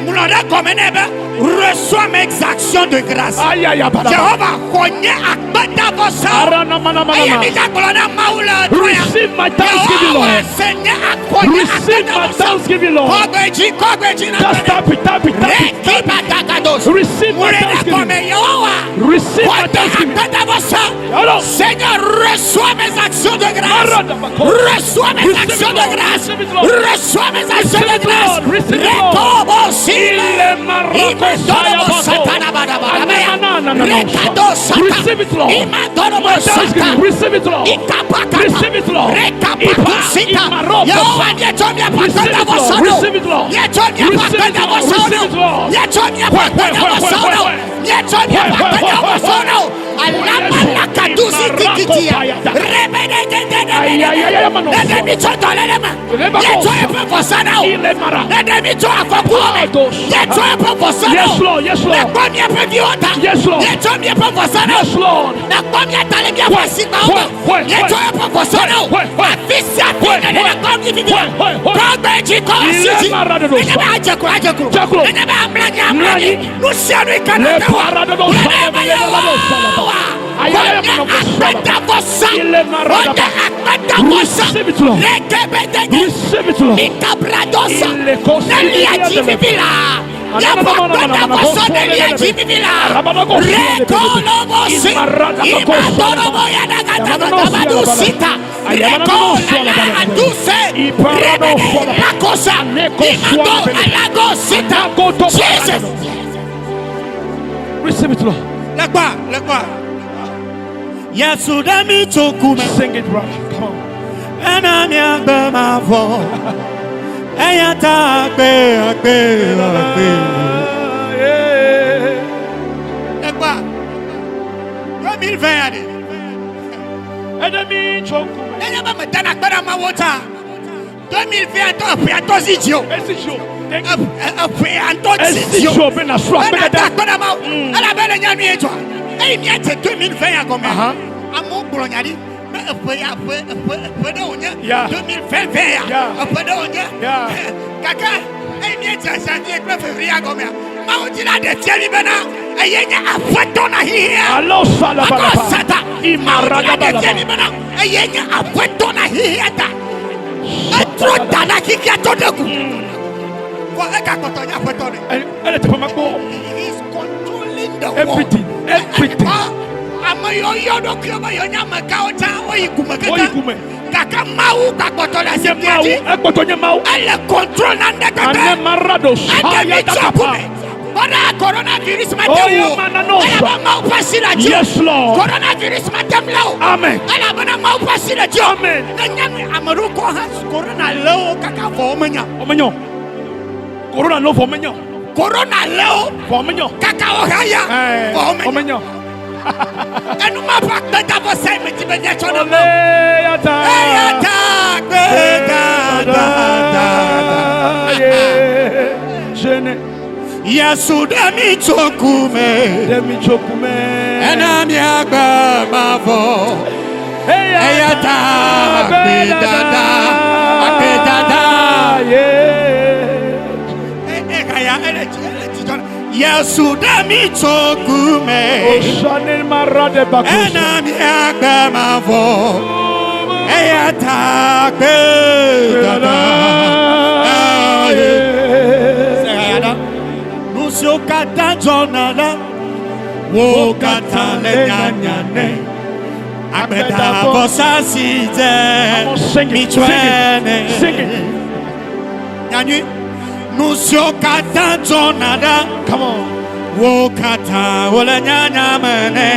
ŋlɔ ɖe gɔme nɛ be reçois mes actions de grâce.
Ayaya bada.
Jehova xɔ nye akpe akpedavɔsawo.
Aranamanamanama.
Eye mi gagblɔ na Mawu le ɣetrɔ ya.
Receive my thanksgiving,
Yehowa
Lord.
se nye akɔ nye
Receive my
akpedavɔsa.
thanksgiving, Lord.
Kɔ gbe dzi, kɔ gbe dzi na
Just
gbe
tap it, tap it, tap it.
Rekibadagados.
Receive my
Mure ɖe
thanksgiving.
gɔme, Yehowa.
Receive my
Kɔ nye
thanksgiving.
akpedavɔsa.
Hello.
Seigneur, reçois mes actions de grâce. Reçois mes
Receive it,
actions de
Lord.
grâce.
Receive it, Lord.
Reçois mes actions
Receive
de
it,
grâce.
Lord. Receive it, Lord.
Rekobosile.
Ile marako saya bato.
Rekado sata.
Receive it, Lord.
Imandorobo
My thanksgiving.
sata.
Receive it, Lord.
Ikapakata.
Receive it, Lord.
Rekapakusita.
Ipa, imaroko.
Yehowa, mietsɔ miaƒe
Receive it, Lord.
akpedavɔsawo.
Receive it, Lord.
Mietsɔ miaƒe
Receive it, Lord.
akpedavɔsawo.
Receive it, Lord.
Mietsɔ miaƒe
Hwe, hwe, hwe, hwe,
akpedavɔsawo.
hwe.
Mietsɔ miaƒe
Hwe, hwe, hwe, hwe,
akpedavɔsawo. Alamalakadusi tikitia.
Ay, ay, ay, ay, mano.
Rebededededede. Nede mi tso dɔléle me.
Lebako.
Mietsɔ eƒe vɔsa na wo.
Ile mara.
Nede mi tso afɔkuwo me.
Ados.
Mietsɔ eƒe vɔsa na
Yes,
wo.
Lord. Yes, Lord.
Nekpɔ miaƒe viwo ta.
Yes, Lord.
Mietsɔ miaƒe vɔsa na wo.
Yes, Lord.
Nakpɔ mia ta le miaƒe asigbawo
Hwe, hwe,
me. Mietsɔ
hwe.
eƒe vɔsa na wo.
Hwe, hwe.
Afi sia afi
Hwe,
nene
hwe.
nakpɔ mi vivi.
Hwe, hwe, hwe.
Kɔ gbe dzi, kɔ asi
Ile
dzi.
mara dodo
Nenye be adze klo, adze klo.
Dze klo.
Nenye be amlɔ anyi, amlɔ
Mlɔ
anyi.
anyi.
Nu sia nu yi ke
Le
nate wɔ.
para dodo
Nenye
sala,
be
le dodo sala.
Yehowa.
Ay, ay, ay,
Wònye
mano, sala.
akpedavɔsa.
Ile mara
Wònye
daba.
akpedavɔsa.
Receive it, Lord.
Rekebedege.
Receive it, Lord.
Mikabradosa.
Ile kosi
Ne lia dzi vivi la. Miaƒe akpedavɔsa ne lia dzi vivi la. Rekolobosi. Imadoroboyadagadagabadusita. Rekolalaaduse. Rebede lakosa. Imado alagosita. Jesus.
Receive it, Lord.
Lekpa, lekpa.
Yesu ɖe mi tso ku me.
Sing it, brother. Come on.
Ena miagbe mavɔ. Eya ta akpe, akpe, akpe.
Lekpa. 2020 ya ɖe.
Enemy choku.
Nenye be medana akpe ɖe amewo ta. 2020 tɔ eƒea tɔ si dzi o.
Esi jo. Thank you.
Eƒea ŋutɔ si
Esi
dzi o.
jo be na sro
Ena
akpe
da
dada.
akpe ɖe amewo. Elabe le nyanu ye dzɔa. Eyi míadze 2020 ya gɔmea.
Aha.
Amewo gblɔ nya ɖi be eƒe ya ƒe eƒe eƒe ɖe wònye.
Ya.
2020 ya.
Ya.
Eƒe ɖe wònye.
Ya.
Gake eyi míedze janvier kple février ya gɔmea. Mawu dzi la ɖe fia mi bena eye nye aƒetɔ na xixia.
Alo sala
Akɔ
balaba.
sata.
Imara
Mawu dzi la ɖe fia mi
balaba.
bena eye nye aƒetɔ na xixia ta. Etrɔ da na xixia tɔ ɖe gu. Vɔ egakpɔtɔ nye aƒetɔ ɖe.
Ele teƒe ma kpɔ.
He is controlling the world.
Everything. Everything.
Ame yiwo yɔ ɖokuiwo be yewo nye amegãwo tsã woyi gume
Woyi
keke.
gume.
Gake Mawu gakpɔtɔ le
Nye
zikpuia
Mawu.
dzi.
Ekpɔtɔ nye Mawu.
Ele control na ŋɖe
Ane
kpekpe.
mara do
Eɖe
saya
mi tso
dakapa.
gume. Kpɔɖa coronavirus mate
Oh,
ŋu o.
mana no
Elabe Mawu ƒe asi le dziwò.
Yes, Lord.
Coronavirus mate ŋu lé o.
Amen.
Elabena Mawu ƒe asi le dziwò.
Amen.
Ne nyanu ame ɖewo kɔ hã corona lé wo kaka vɔ womenya.
Omenyo. Corona no vɔ menyo.
Corona lé wo
Vɔ menyo.
kaka wo hã ya
Eh.
vɔ womenya.
Omenyo.
Enu ma ƒe akpedavɔsa yi medi be míatsɔ na Mawu.
Ole yata.
Eya ta akpedada.
Yeah. Jene.
Yesu ɖe mi tso ku me.
Demi chokume.
Ena miagbe mavɔ. Eya ta akpe dada, akpe dada.
Yeah.
Eya ele dzi ele dzidzɔ na.
Yesu ɖe mi tso ku me.
Oshane mara de bakusa.
Ena miagbe mavɔ. Eya ta akpe dada.
Yeah.
Nu siwo katã dzɔna la, wo katã le nyanya nɛ. Agbedavɔsa si dze
Come on, sing it,
mitsɔe
sing it,
nɛ.
sing it.
Nyanyui. Nu siwo katã dzɔna ɖa,
Come on.
wo katã wole nyanya me nɛ.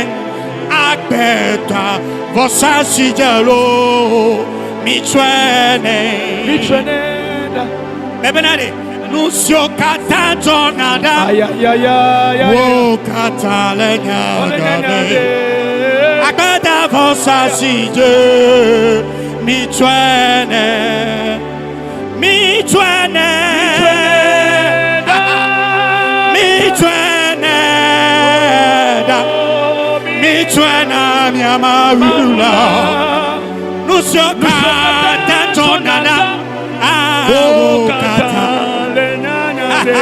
Agbedavɔsa si dze loo, mitsɔe nɛ.
Mitreneda.
Mebena ɖe, nu siwo katã dzɔna ɖa.
Ay ay ay ay ay.
Wo katã le
Ole
nyanya
nyanya
me.
de.
Agbadavɔsa si dze mitsɔe nɛ, mitsɔe nɛ, mitsɔe nɛ ɖa, mitsɔe na miamawu la. Nu siwo katã dzɔna ɖa,
Wo
wo katã
katã le nyanya de.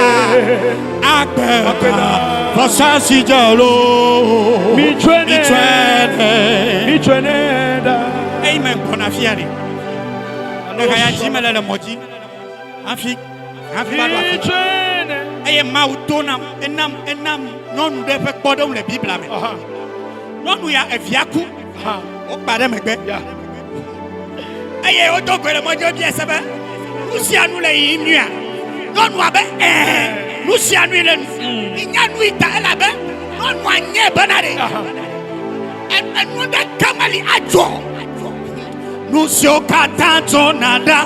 Agbeda vɔsa si dze loo.
Mitsɔe nɛ.
Mitsɔe nɛ.
Mitsɔe nɛ ɖa.
Eyi me gbɔna fia ɖe. Eha ya dzi mele le mɔ dzi. Hafi hafi va ɖo afi.
Mitsɔe nɛ.
Eye Mawu to nam enam enam nyɔnu ɖe ƒe kpɔɖeŋu le Biblia me.
Aha.
Nyɔnu ya evia ku.
Aha.
Wokpa ɖe megbe.
Ya.
Eye wodo goe le mɔ dzi wobia se be nu sia nu le yiyim nyuia. Nyɔnua be ɛɛ nu sia nui le nu. Nya nu yi ta elabe nyɔnua nyɛ bena ɖe. Enu ɖeke meli adzɔ. Nu siwo katã dzɔna ɖa,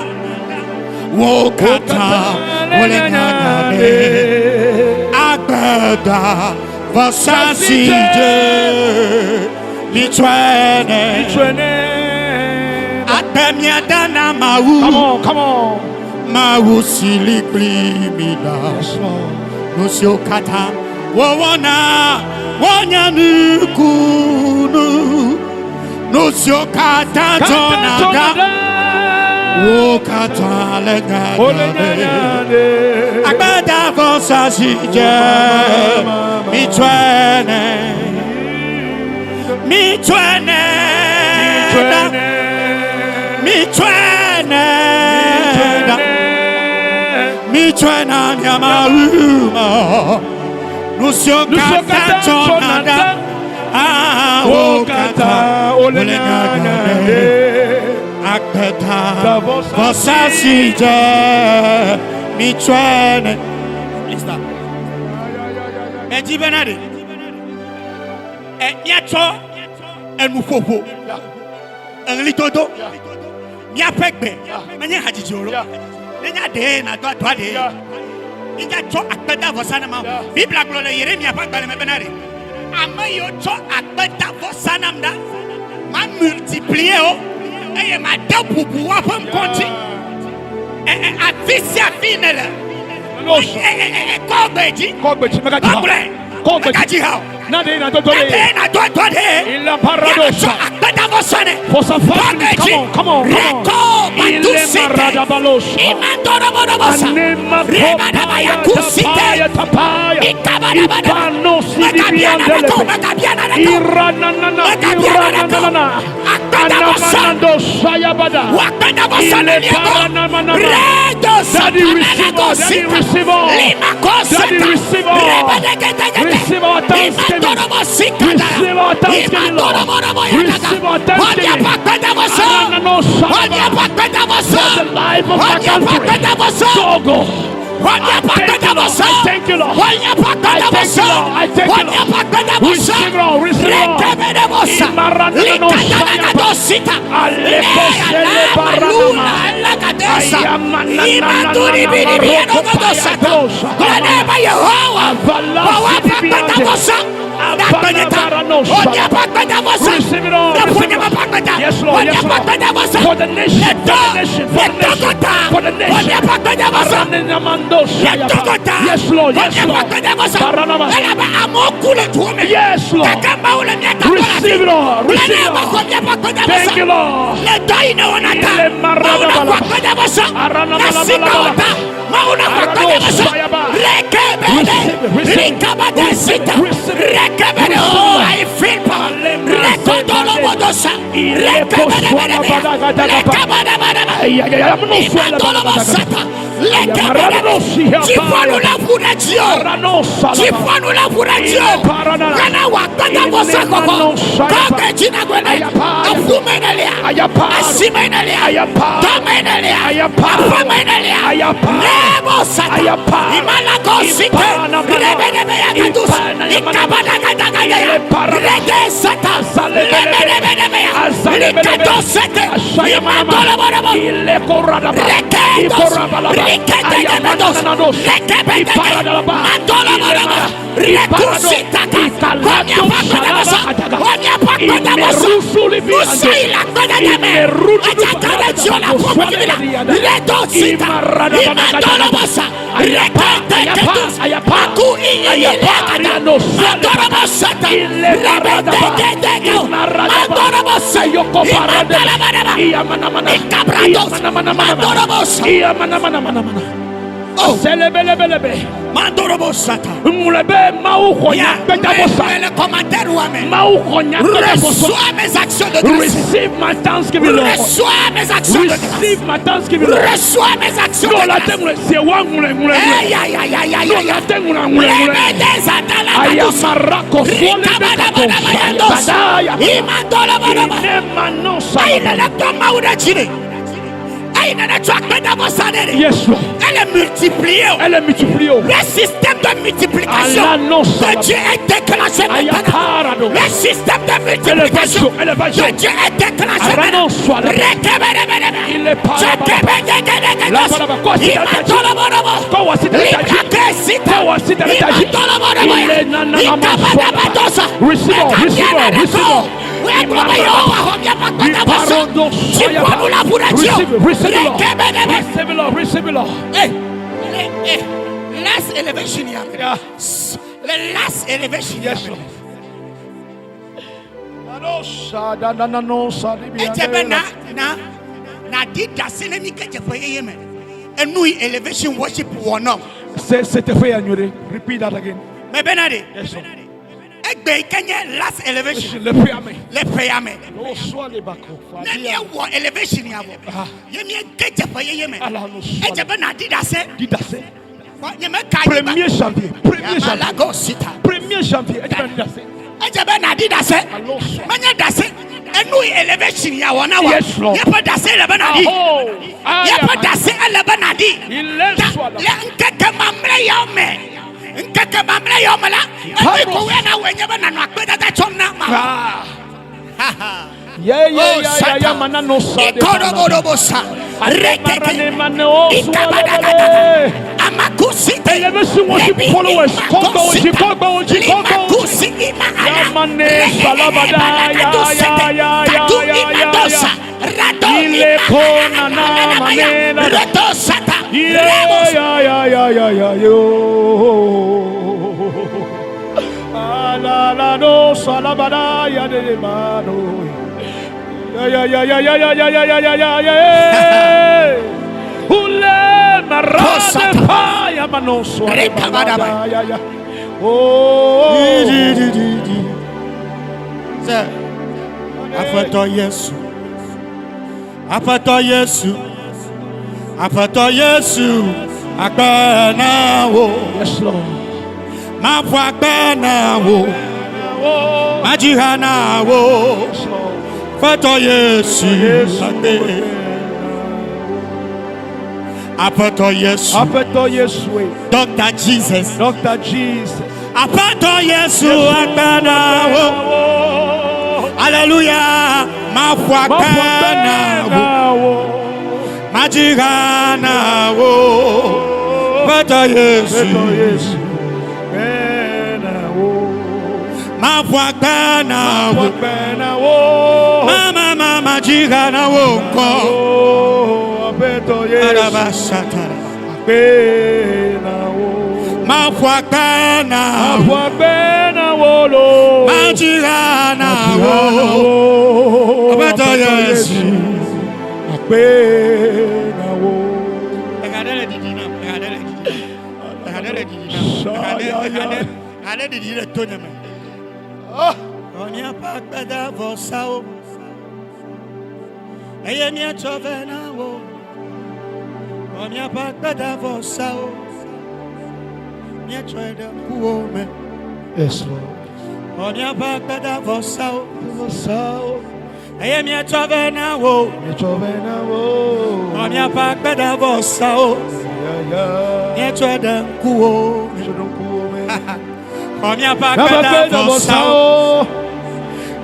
wo katã wole nyanya ɖe. Agbeda vɔsa si dze mitsɔe nɛ.
Mitsɔe nɛ.
Agbe miada na Mawu.
Come on, come on.
Mawu si li kpli mi ɖa. Nu siwo katã wowɔna wonye nukunu. Nu siwo katã dzɔna ɖa, wo katã le
Wole
nyanya
nyanya
ɖe.
ɖe.
Agbedavɔsa si dze mitsɔe nɛ. Mitsɔe nɛ
Mitsɔe
ɖa.
nɛ.
Mitsɔe nɛ
Mitsɔe
ɖa.
nɛ.
Mitsɔe na mia Mawu ma. Nu siwo
Nu siwo
katã
katã
dzɔna
dzɔna
ɖa,
ɖa,
ah,
wo
wo
katã
katã
wole
wole
nyanya
nyanya
ɖe.
ɖe. Agbeda
Vɔsa
vɔsa si dze mitsɔe nɛ. Lista. Medzi bena ɖe ɛ míatsɔ enuƒoƒo, eɣlidodo, míaƒe gbe menye hadzidzi o lo. Nenye aɖee nàdo adoa ɖee. Mígatsɔ akpedavɔsa na Mawu. Biblia gblɔ le Yeremia ƒe agbalẽ me bena ɖe ame yiwo tsɔ akpedavɔsa nam ɖa, ma multiplier wo eye made bubu woaƒe ŋkɔ ŋuti. Ɛ ɛ afi sia afi nèle.
No.
Ɛ ɛ ɛ kɔ gbe dzi.
Kɔ gbe dzi megadzi ha.
Gblɔe.
Kɔ gbe dzi.
Megadzi ha o.
Na ɖe nàdo do ɖe.
Ɖe nàdo do ɖe.
Ila paradosa.
Míatsɔ akpedavɔsa nɛ.
For some
Kɔ
five
gbe
minutes.
dzi.
Come on, come on, come on.
Reko
Ile
batusite.
maradabalosa.
Imandorobodobosa.
Anema
Rebadabaya
kopaya
kusite.
tapaya tapaya.
Ikabadabadaba.
Ipano sidibiandelebe. Irananana, irananana. Anamanando sayabada. Ile paranamanama. Daddy, receive all. Daddy, receive all. Daddy, receive all. Receive our thanksgiving. Receive our thanksgiving, Lord. Receive our thanksgiving. Aranano sayaba. For the life of my country. Togo. I thank you, Lord. I thank you, Lord. I thank you, Lord. I thank you, Lord. Receive it all. Receive it all. Imaranano sayaba. Aleko sele baranama. Receive it all. Receive it all. Yes, Lord. Yes, Lord. For the nation. For the nation. For the nation. For the nation. Aranenamando sayaba. Yes, Lord. Yes, Lord. Baranama. Yes, Lord. Receive it all. Receive it all. Thank you, Lord. Ile maradabala. Aranamalabalaba. Arano Receive it, receive it. Receive it.
I feel power. Oh.
Selebelebelebe.
Mandorobo sata.
Ŋlɔe be Mawu xɔ
Ya,
nyakpedavɔsa.
mɛ le commentaire wa mɛ.
Mawu xɔ nyakpedavɔsa.
Reçois mes actions de grâce.
Receive my thanksgiving, Lord.
Reçois mes actions de grâce.
Receive my thanksgiving, Lord.
Reçois mes actions
No
de
la te
grâce.
ŋlɔe se wa ŋlɔe ŋlɔe ŋlɔe.
Aïe, aïe, aïe, aïe, aïe,
No
aïe.
la te ŋlɔe ŋlɔe ŋlɔe. Ayamarako sole bekato badaya. Inemano sa. Yes, Lord.
Elle est multipliée.
Elle est multipliée. oh.
Le système de multiplication
Allah non, ça
de
va.
Dieu est déclenché maintenant.
Ayaparado.
Le système de multiplication
Élévation, élévation.
de Dieu est déclenché
Arano
maintenant.
soit là. Il est pas là. Il est nanana Receive all, receive all, receive all. Receive it, receive it, Lord. Receive it, Lord. Receive it, Lord.
Hey, hey, hey. Last elevation, yeah.
Yeah.
The last elevation.
Yes, Lord.
Edze be na na na di dase ne mi ke dze ƒe yeye me. Enu yi elevation worship wɔ nɔ.
C'était fait, Agnew. Repeat that again.
Me bena de.
Yes, Lord.
Egbe yi ke nye last elevation
Le fait, Amen.
le ƒe ya me.
Reçois les bacos.
Ne míewɔ elevation ya vɔ.
Ah.
Ye míege dze ƒe yeye me.
Allah nous soit.
Edze be na di dase.
Dis d'assez.
Kɔ nye me ka anyigba.
1er janvier. 1er janvier.
Yamalago sita.
1er janvier. Et tu vas dire d'assez.
Edze be na di dase.
Allons sois.
Menye dase. Enu yi elevation ya wɔ na wa.
Yes, Lord.
Yeƒe dase le be na di.
Oh.
Yeƒe dase ele be na di.
Il est soit là.
Le ŋkeke mamlɛ yawo me ŋkeke mamlɛ yawo me la ebi ko wɛ na wɔ nye be nanɔ akpedada tsɔm na ma.
Ah. Yeah, yeah, yeah, yeah, yeah, manano sa de
Ikoroborobó sa rekeke ikabadagadaga amakusite
Elevation worship
lebi
followers.
imakosita,
Kongo, Kongo, Kongo.
limakusi ima ala
Yamane
regege
salabada,
balakadusete,
ya, ya, ya,
kadu
ya, ya,
imadosa, rado
Ile
ima
kona na
ala,
manela.
roto sata
Yeah,
remos
yeah, yeah, yeah, yeah, yeah, yo. Ah, la, la, no, salabada, ya, de, de, mano. Yeah, yeah, yeah, yeah, yeah, yeah, yeah, yeah, yeah, yeah, yeah. Ule, marade,
Kosata.
pa, ya, mano, so,
Rekabadaba.
ya, ya, ya. Oh.
Sɛ Aƒetɔ Yesu, Aƒetɔ Yesu, Aƒetɔ Yesu, akpe na wò.
Yes, Lord.
Maƒo akpe na wò,
Oh,
madzi ha na wò.
yes, Lord.
Aƒetɔ Yesu, akpe. Aƒetɔ Yesu,
Aƒetɔ Yesu,
Dr. Jesus.
Dr. Jesus.
Aƒetɔ Yesu, akpe na wò. Alléluia, maƒo akpe na wò. Madzi ha na wò. Aƒetɔ Yesu, maƒo akpe na wò. Mama, mama, dzi ha na wò ŋkɔ. Arabasatara. Maƒo akpe na wò. Madzi ha na wò. Aƒetɔ Yesu. Egaɖe le ɖiɖi nam, egaɖe le ɖiɖi nam, egaɖe le ɖiɖi nam, egaɖe, egaɖe, egaɖe ɖiɖi le to nye me. Xɔ míaƒe akpedavɔsawo, eye míatsɔ vɛ na wo. Xɔ míaƒe akpedavɔsawo, míatsɔe ɖe ŋkuwò me.
Yes, Lord.
Xɔ míaƒe akpedavɔsawo, eye míatsɔ vɛ na wo. Xɔ míaƒe akpedavɔsawo, míatsɔe ɖe ŋkuwò me. Xɔ míaƒe akpedavɔsawo,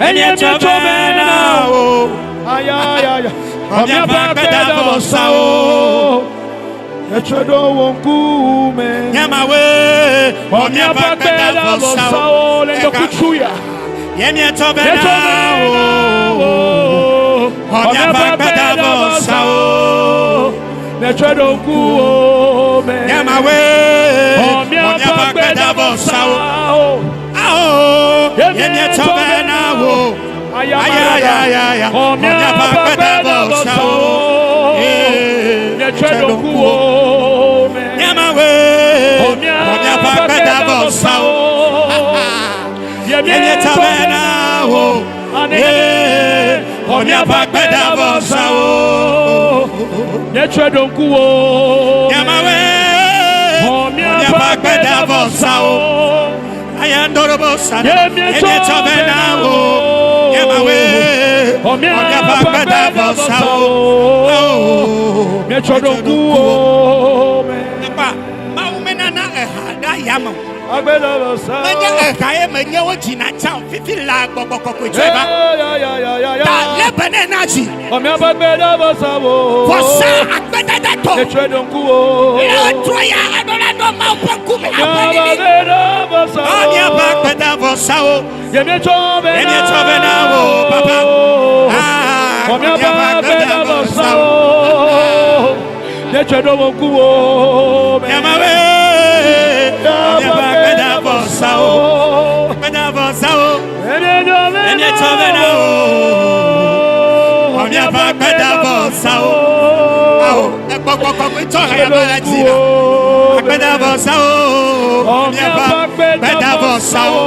eye míatsɔ vɛ na wo. Xɔ míaƒe akpedavɔsawo. Nyamawe, xɔ míaƒe akpedavɔsawo, ye míatsɔ vɛ na wo. Xɔ míaƒe akpedavɔsawo, nyamawe, xɔ míaƒe akpedavɔsawo, awo, ye míatsɔ vɛ na wo. Ayayayaya, xɔ míaƒe akpedavɔsawo, ye míatsɔ ɖe ŋkuwò. Nyamawe,
míetsɔ vɛ na wò. Ee, xɔ míaƒe akpedavɔsawo.
Míetsɔe ɖo ŋkuwò me.
Nyamawe,
Xɔ míaƒe akpedavɔsawo.
Ayandorobosa,
Ye míetsɔ
vɛ na wò. Nyamawe,
Xɔ míaƒe akpedavɔsawo. Míetsɔ ɖo ŋkuwò me.
Ekpa, Mawu menana eha ɖe ayame o.
Akpedavɔsawo.
Menye eha ye menye wodzina tsã o. Fifi la gbɔgbɔ kɔkɔe tsɔe va.
Ya, ya, ya, ya, ya.
Ta lé be nɛ na dzi.
Xɔ míaƒe akpedavɔsawo.
Vɔsa akpedada tɔ.
Míetsɔe ɖo ŋkuwò.
Le etrɔ ya eɖo la ɖo Mawu ƒe ŋkume aƒe
Míaƒe
nini.
akpedavɔsawo.
Xɔ míaƒe akpedavɔsawo.
Ye míetsɔ vɛ
Ye
na
míetsɔ vɛ na wò, Papa.
wò.
Ah,
Xɔ míaƒe akpedavɔsawo. Míetsɔe ɖo wò ŋkuwò me.
Nyamawe, xɔ míaƒe akpedavɔsawo. Akpedavɔsawo.
Ye míetsɔ vɛ
Ye míetsɔ vɛ na wò. Xɔ míaƒe akpedavɔsawo. Awo, egbɔgbɔ kɔkɔe tsɔ ha yaba la dzi na. Akpedavɔsawo. Xɔ míaƒe akpedavɔsawo.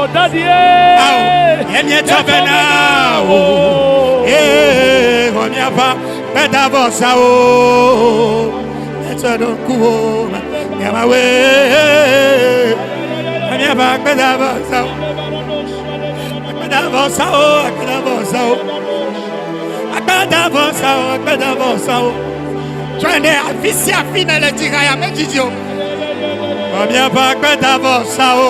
Awo, ye míetsɔ vɛ na wò. Ee, xɔ míaƒe akpedavɔsawo. Míetsɔ ɖo ŋkuwò me. Nyamawe, xɔ míaƒe akpedavɔsawo. Akpedavɔsawo, akpedavɔsawo. Akpedavɔsawo, akpedavɔsawo.
Tsɔe ɖe afi sia afi ne le dzi ha ya medzidzi o.
Xɔ míaƒe akpedavɔsawo.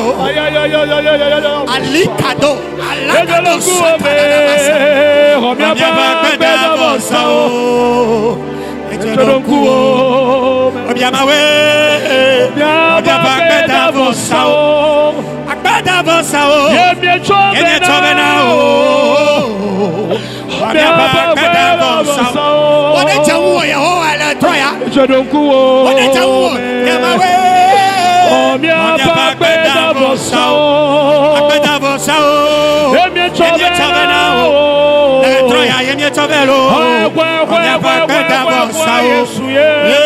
Alikado, alakado, sataɖaɖabasa.
Xɔ míaƒe akpedavɔsawo.
Míetsɔ
Míetsɔ ɖo ŋkuwò me.
Obiamawe,
Míaƒe
míaƒe akpedavɔsawo.
akpedavɔsawo.
Akpedavɔsawo.
Ye míetsɔ
Ye
vɛ
míetsɔ vɛ na
na
wò.
wò.
Xɔ míaƒe akpedavɔsawo.
Wode dze ŋuwò Yehowa le trɔ ya.
Míetsɔ ɖo ŋkuwò
Wode dze ŋuwò
me.
Nyamawe.
Xɔ míaƒe akpedavɔsawo.
Akpedavɔsawo.
Ye míetsɔ
Ye míetsɔ
vɛ
vɛ
na
na wò.
wò.
Le trɔ ya ye míetsɔ vɛ loo.
Xɔ
Xɔ míaƒe akpedavɔsawo.
Yesu ye.
Ye.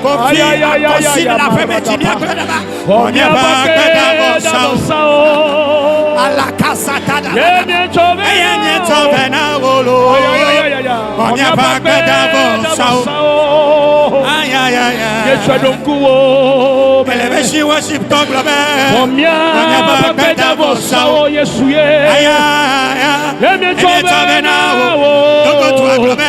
Kofi
Ay, ay, ay, ay,
akɔsi
ay,
le aƒe me
ay,
dzi míagblɔ ɖe va.
Xɔ
Xɔ míaƒe
míaƒe
akpedavɔsawo.
akpedavɔsawo.
Alakasataɖaɖa.
Ye míetsɔ vɛ
Eye
na
míetsɔ
wò.
vɛ na wò loo.
Ay, ay, ay, ay, ay.
Xɔ míaƒe akpedavɔsawo. Ay, ay, ay, ay.
Míetsɔ ɖo ŋkuwò me.
Elevation worship tɔ gblɔ be.
Xɔ míaƒe akpedavɔsawo. Yesu ye.
Ay, ay, ay.
Ye míetsɔ
Ye míetsɔ
vɛ
vɛ
na
na wò.
wò.
Togotua gblɔ be.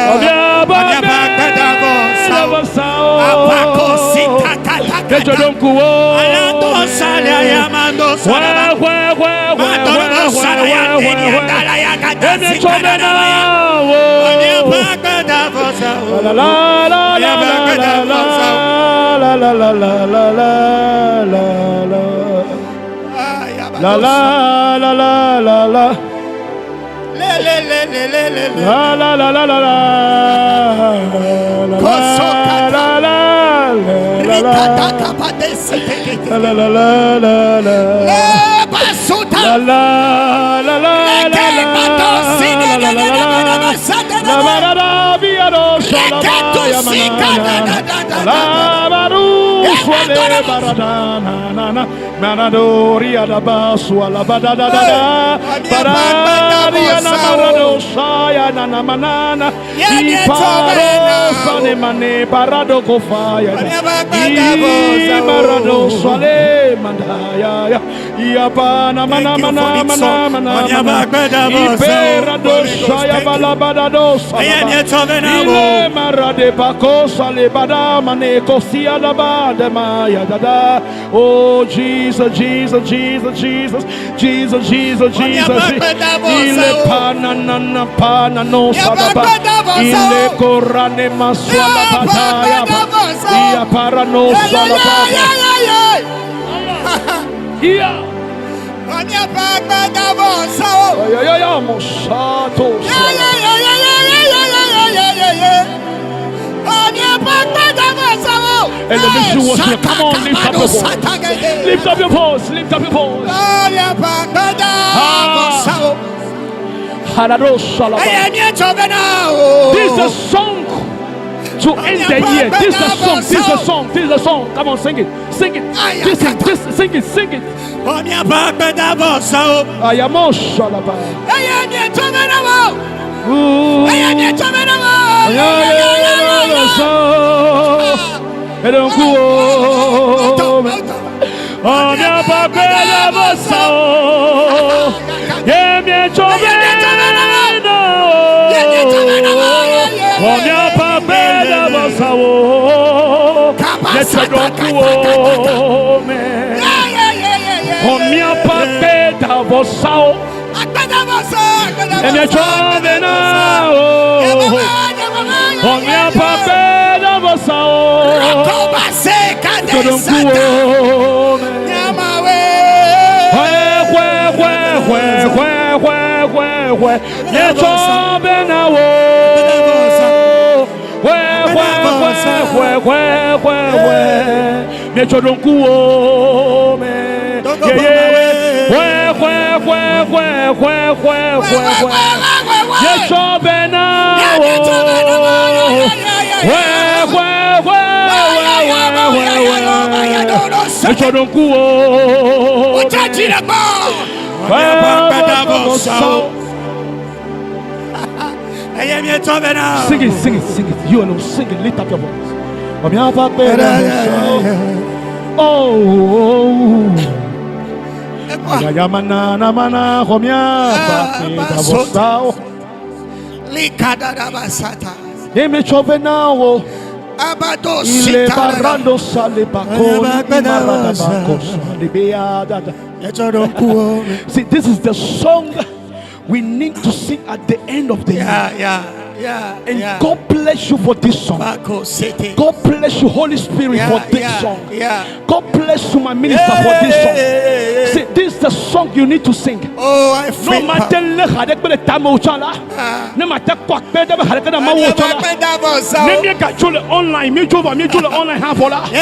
Xɔ míaƒe
Xɔ míaƒe akpedavɔsawo.
akpedavɔsawo.
Apakosi tatatakata.
Míetsɔ ɖo ŋkuwò
Alando
me.
salia yamando
Wɛ,
salaba.
wɛ, wɛ, wɛ,
Matoro
wɛ,
salaya
wɛ, wɛ,
enia
wɛ.
dalaya
Ye
gata
míetsɔ vɛ na
sikadabaya.
wò.
Xɔ míaƒe akpedavɔsawo.
La la la la la la la la la la la la la la. La la la la la la.
Le le le le le le le.
La la la la la la. La la la la la la.
Rikatakabadesitekete.
La la la la la la.
Le basuta.
La la la la la la. La la la la. La ba da da bi ya do sha la ba ya ma na ya. La ba du swa le ba da da na na na. Ma na do ri ya da ba swa la ba da da da da. Ba da ri ya na ma ra do sha ya na na ma na na. I pa ro sa ne ma ne ba ra do ko fa ya da. I ma ra do swa le ma da ya ya. Ya pa na ma na
Thank you
ma na
for
ma
this
na
song.
ma na ma
Onyaba
na.
akpedavɔsawo.
Ipera do
Holy Ghost,
sha ya
thank
ba
you.
la ba da do sa la
Eye
ba.
míetsɔ vɛ na wò.
Ile mara de bako sale bada mane kosia da ba de ma ya da da. Oh Jesus, Jesus, Jesus, Jesus, Jesus, Jesus, Jesus. Ile pa na na na pa na no sa da ba. Ile korane maswa la ba da ya ba. Ia para no sa la ba. Ia. Ya ya ya mosato. Elevation worship. Come on, lift up your voice. Lift up your voice. Lift up your voice. Haradosalaba. This is a song to end the year. This is a song. This is a song. This is a song. Come on, sing it. Sing it. This is this. Sing it. Sing it.
Xɔ míaƒe akpedavɔsawo.
Ayamo shalaba.
Eye mietsɔ vɛ na wo. Eye mietsɔ vɛ na wo. Akpedavɔsa, akpedavɔsa. Rakobase kadesata. Nyamawe. Wotsa dzi ɖe gbɔ. Akpedavɔsawo. Eye mietsɔ vɛ na wo.
Sing it, sing it, sing it. You alone, sing it. Lift up your voice. Oh, Ayamanana mana
Likadadabasata.
Emechovena
Abado
Ile
sita.
barando sale bako
Mietsɔ ɖo ŋkuwo me.
See, this is the song we need to sing at the end of the year.
Yeah, yeah, yeah,
And
yeah.
God bless you for this song.
Bako sete.
God bless you, Holy Spirit,
Yeah,
for this
yeah,
song.
yeah.
God bless you, my minister, for this song. See, this is the song you need to sing.
Oh, I
No
feel
matter le xaɖe kple le tame wòtsɔ la, ne mate kɔ akpe ɖe be xaɖe ke na Mawu wòtsɔ la, ne míegatso le online, míedzo vɔ, míedzo le online hã vɔ la, ne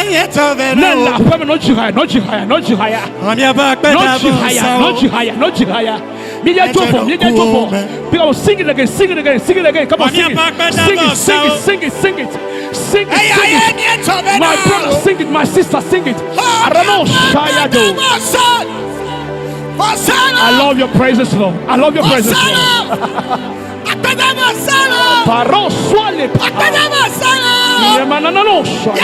le aƒe me nɔ dzi haya, nɔ dzi haya, nɔ dzi haya, nɔ dzi haya, nɔ dzi haya, nɔ dzi haya. Míedze tso vɔ, míedze tso vɔ. Come on, sing it again, sing it again, sing it again. Come on, sing it, sing it, sing it, sing it, sing it, sing it, sing it. My brother, sing it. My sister, sing it. Arano Shayado. I love your praises, Lord. I love your praises, Lord. Paro suale pa. Yemanano shaya.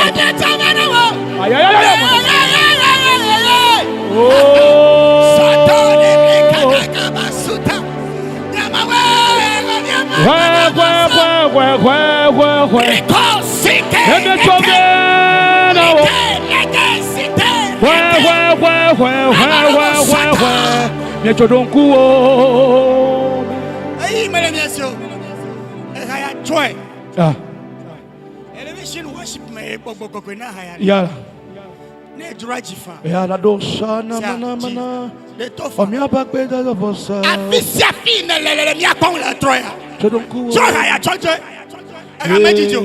Ay, ay, ay, ay. Oh. Hwe, hwe, hwe, hwe, hwe, hwe, hwe. Ebe chobe na wo. Hwe, hwe, hwe, hwe, hwe, hwe, hwe, hwe. Miechodonku o.
Eyi mele mia si o. Eha ya tsɔe.
Ah,
Elevation worship me gbɔgbɔ kɔkɔe na ha ya.
yala.
Ne dzroa dzi fa.
Yala do shana
Sia
mana
dzi.
mana.
Le tɔ fa.
Omia bakpe da da bosa.
Afi sia fi ne le le le mia kpɔm le trɔ ya.
Chodonku.
Tsɔ ha ya tsɔ tsɔe. Eha me dzidzi o.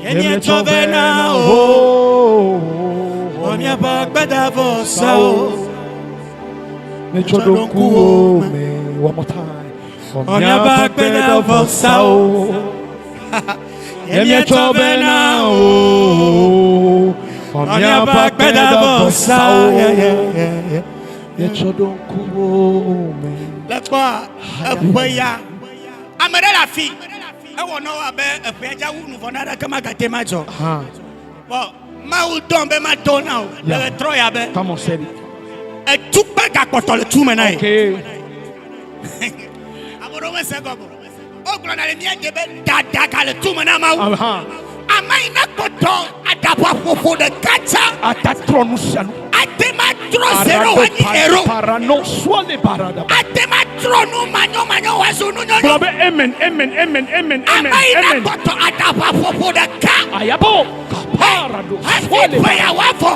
Ye mietsɔ vɛ na wo. Xɔ míaƒe akpedavɔsawo.
One more time.
Xɔ míaƒe akpedavɔsawo. Ye mietsɔ vɛ na wo. Xɔ míaƒe akpedavɔsawo.
Le kpɔa eƒe ya. Ame ɖe le afi. Ewɔ na wo abe eƒea dza wu nu vɔ na ɖeke magate ma dzɔ. Bɔn Mawu dɔn be ma dɔn na o. Le
Yeah.
trɔ ya be.
Come on, say it.
Etukpe gakpɔtɔ le tu me na ye.
Okay.
Ame ɖewo mese gɔme o. Wogblɔna le mía de be dada ga le tu me na Mawu. Ame yi ne kpɔtɔ aɖaʋa ƒoƒo ɖeka tsa
Atatro nusianu.
ate ma trɔ zero wòanyi ero.
Parano suale parada.
Ate ma trɔ nu manyomanyo wòazu nu nyonyo.
Gblɔ be amen, amen, amen, amen,
Ame
amen,
yi ne
amen.
kpɔtɔ aɖaʋa ƒoƒo ɖeka
Ayabo. Parado
hafi
suale.
ƒe ya wòavɔ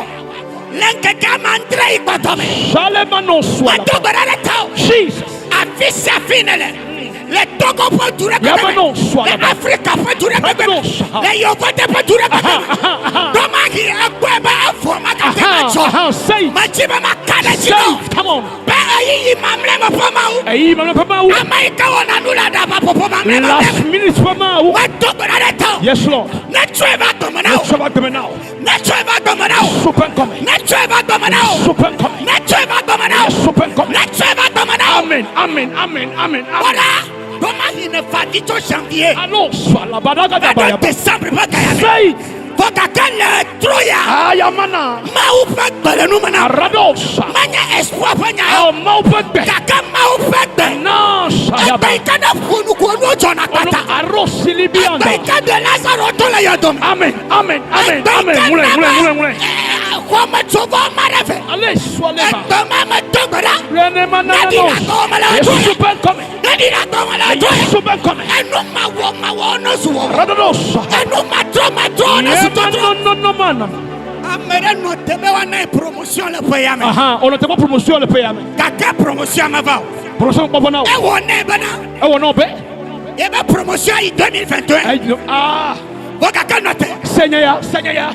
le ŋkeke amãdre yi kpɔtɔ me.
Salemano suale.
Medo gbe ɖa ɖe tawò.
Jesus.
Afi sia afi ne le. Le Togo ƒe du ɖe
Yame
kpekpe
no
me.
sɔ
Le
alaba.
Afrika ƒe du ɖe kpekpe
no
me.
sɔ.
Le Yovode ƒe du ɖe kpekpe me.
Aha, aha.
Dɔmahi ekpɔe be evɔ magate
Aha,
ŋu adzɔ.
aha, say it.
Medzi be maka ɖe dzi
Say
na wò.
it. Come on.
Be ɣeyiɣi mamlɛ me ƒe Mawu.
Eyi mamlɛ ƒe Mawu.
Ame yi ke wɔna nu le aɖabaƒoƒo mamlɛ mamlɛ
Last
me.
minute ƒe Mawu.
Medo gbe ɖa ɖe tawò.
Yes, Lord.
Netsɔe va dɔme na wò.
Netsɔ va dome na wò.
Netsɔe va dɔme na wò.
Super ŋkɔme.
Netsɔe va dɔme na wò.
Super ŋkɔme.
Netsɔe va dɔme na wò.
Super ŋkɔme.
Netsɔe va dɔme na wò.
Amen. Amen. Amen. Amen. Amen.
Kpɔɖa, ɖomahi ne fa vi tso janvier
Alo sɔ alaba ɖa
va
gada
ɖo
bayaba.
décembre ƒe ga ya me.
Say it.
Vɔ gake le trɔ ya,
Ayamana.
Mawu ƒe gbe le nu me na.
Aradosa.
Menye espoir ƒe nya ye o,
Awo Mawu ƒe gbe.
gake Mawu ƒe gbe.
Na
Egbe
sayaba.
yi ke ne ƒo nu ko nuwo dzɔna kpata.
Aro silibianda.
Egbe yi ke ɖe Lazaro to le yɔdo me.
Amen. Amen. Amen.
Egbe yi
Amen.
ke
Ŋlɔe,
na
ŋlɔe,
be,
ŋlɔe, ŋlɔe.
xɔmetsovɔ ma ɖe ve.
Ale sɔleba.
Egbe ma me do gbe ɖa.
Renema
Ne ɖi
nana
le agɔwɔ me le
Yesu
edzɔ ya.
ƒe ŋkɔme.
Ne ɖi le agɔwɔ me le edzɔ ya.
Yesu ƒe ŋkɔme.
Enu mawɔ mawɔ ne zu wɔwɔ.
Radodosa.
Enu matrɔ matrɔ ne zu
Yema
tɔtrɔ.
no no no mana.
Ame ɖe nɔ te be woana ye promotion le ƒe ya me.
Aha, o nɔ te kpɔ promotion le ƒe ya me.
Gake promotion meva o.
Promotion kpɔ vɔ na o.
Ewɔ nɛ bena
Ewɔ na wo be.
yebe promotion yi 2021.
Ayi no ah.
Vɔ gake nɔ te.
Senya ya, senya ya.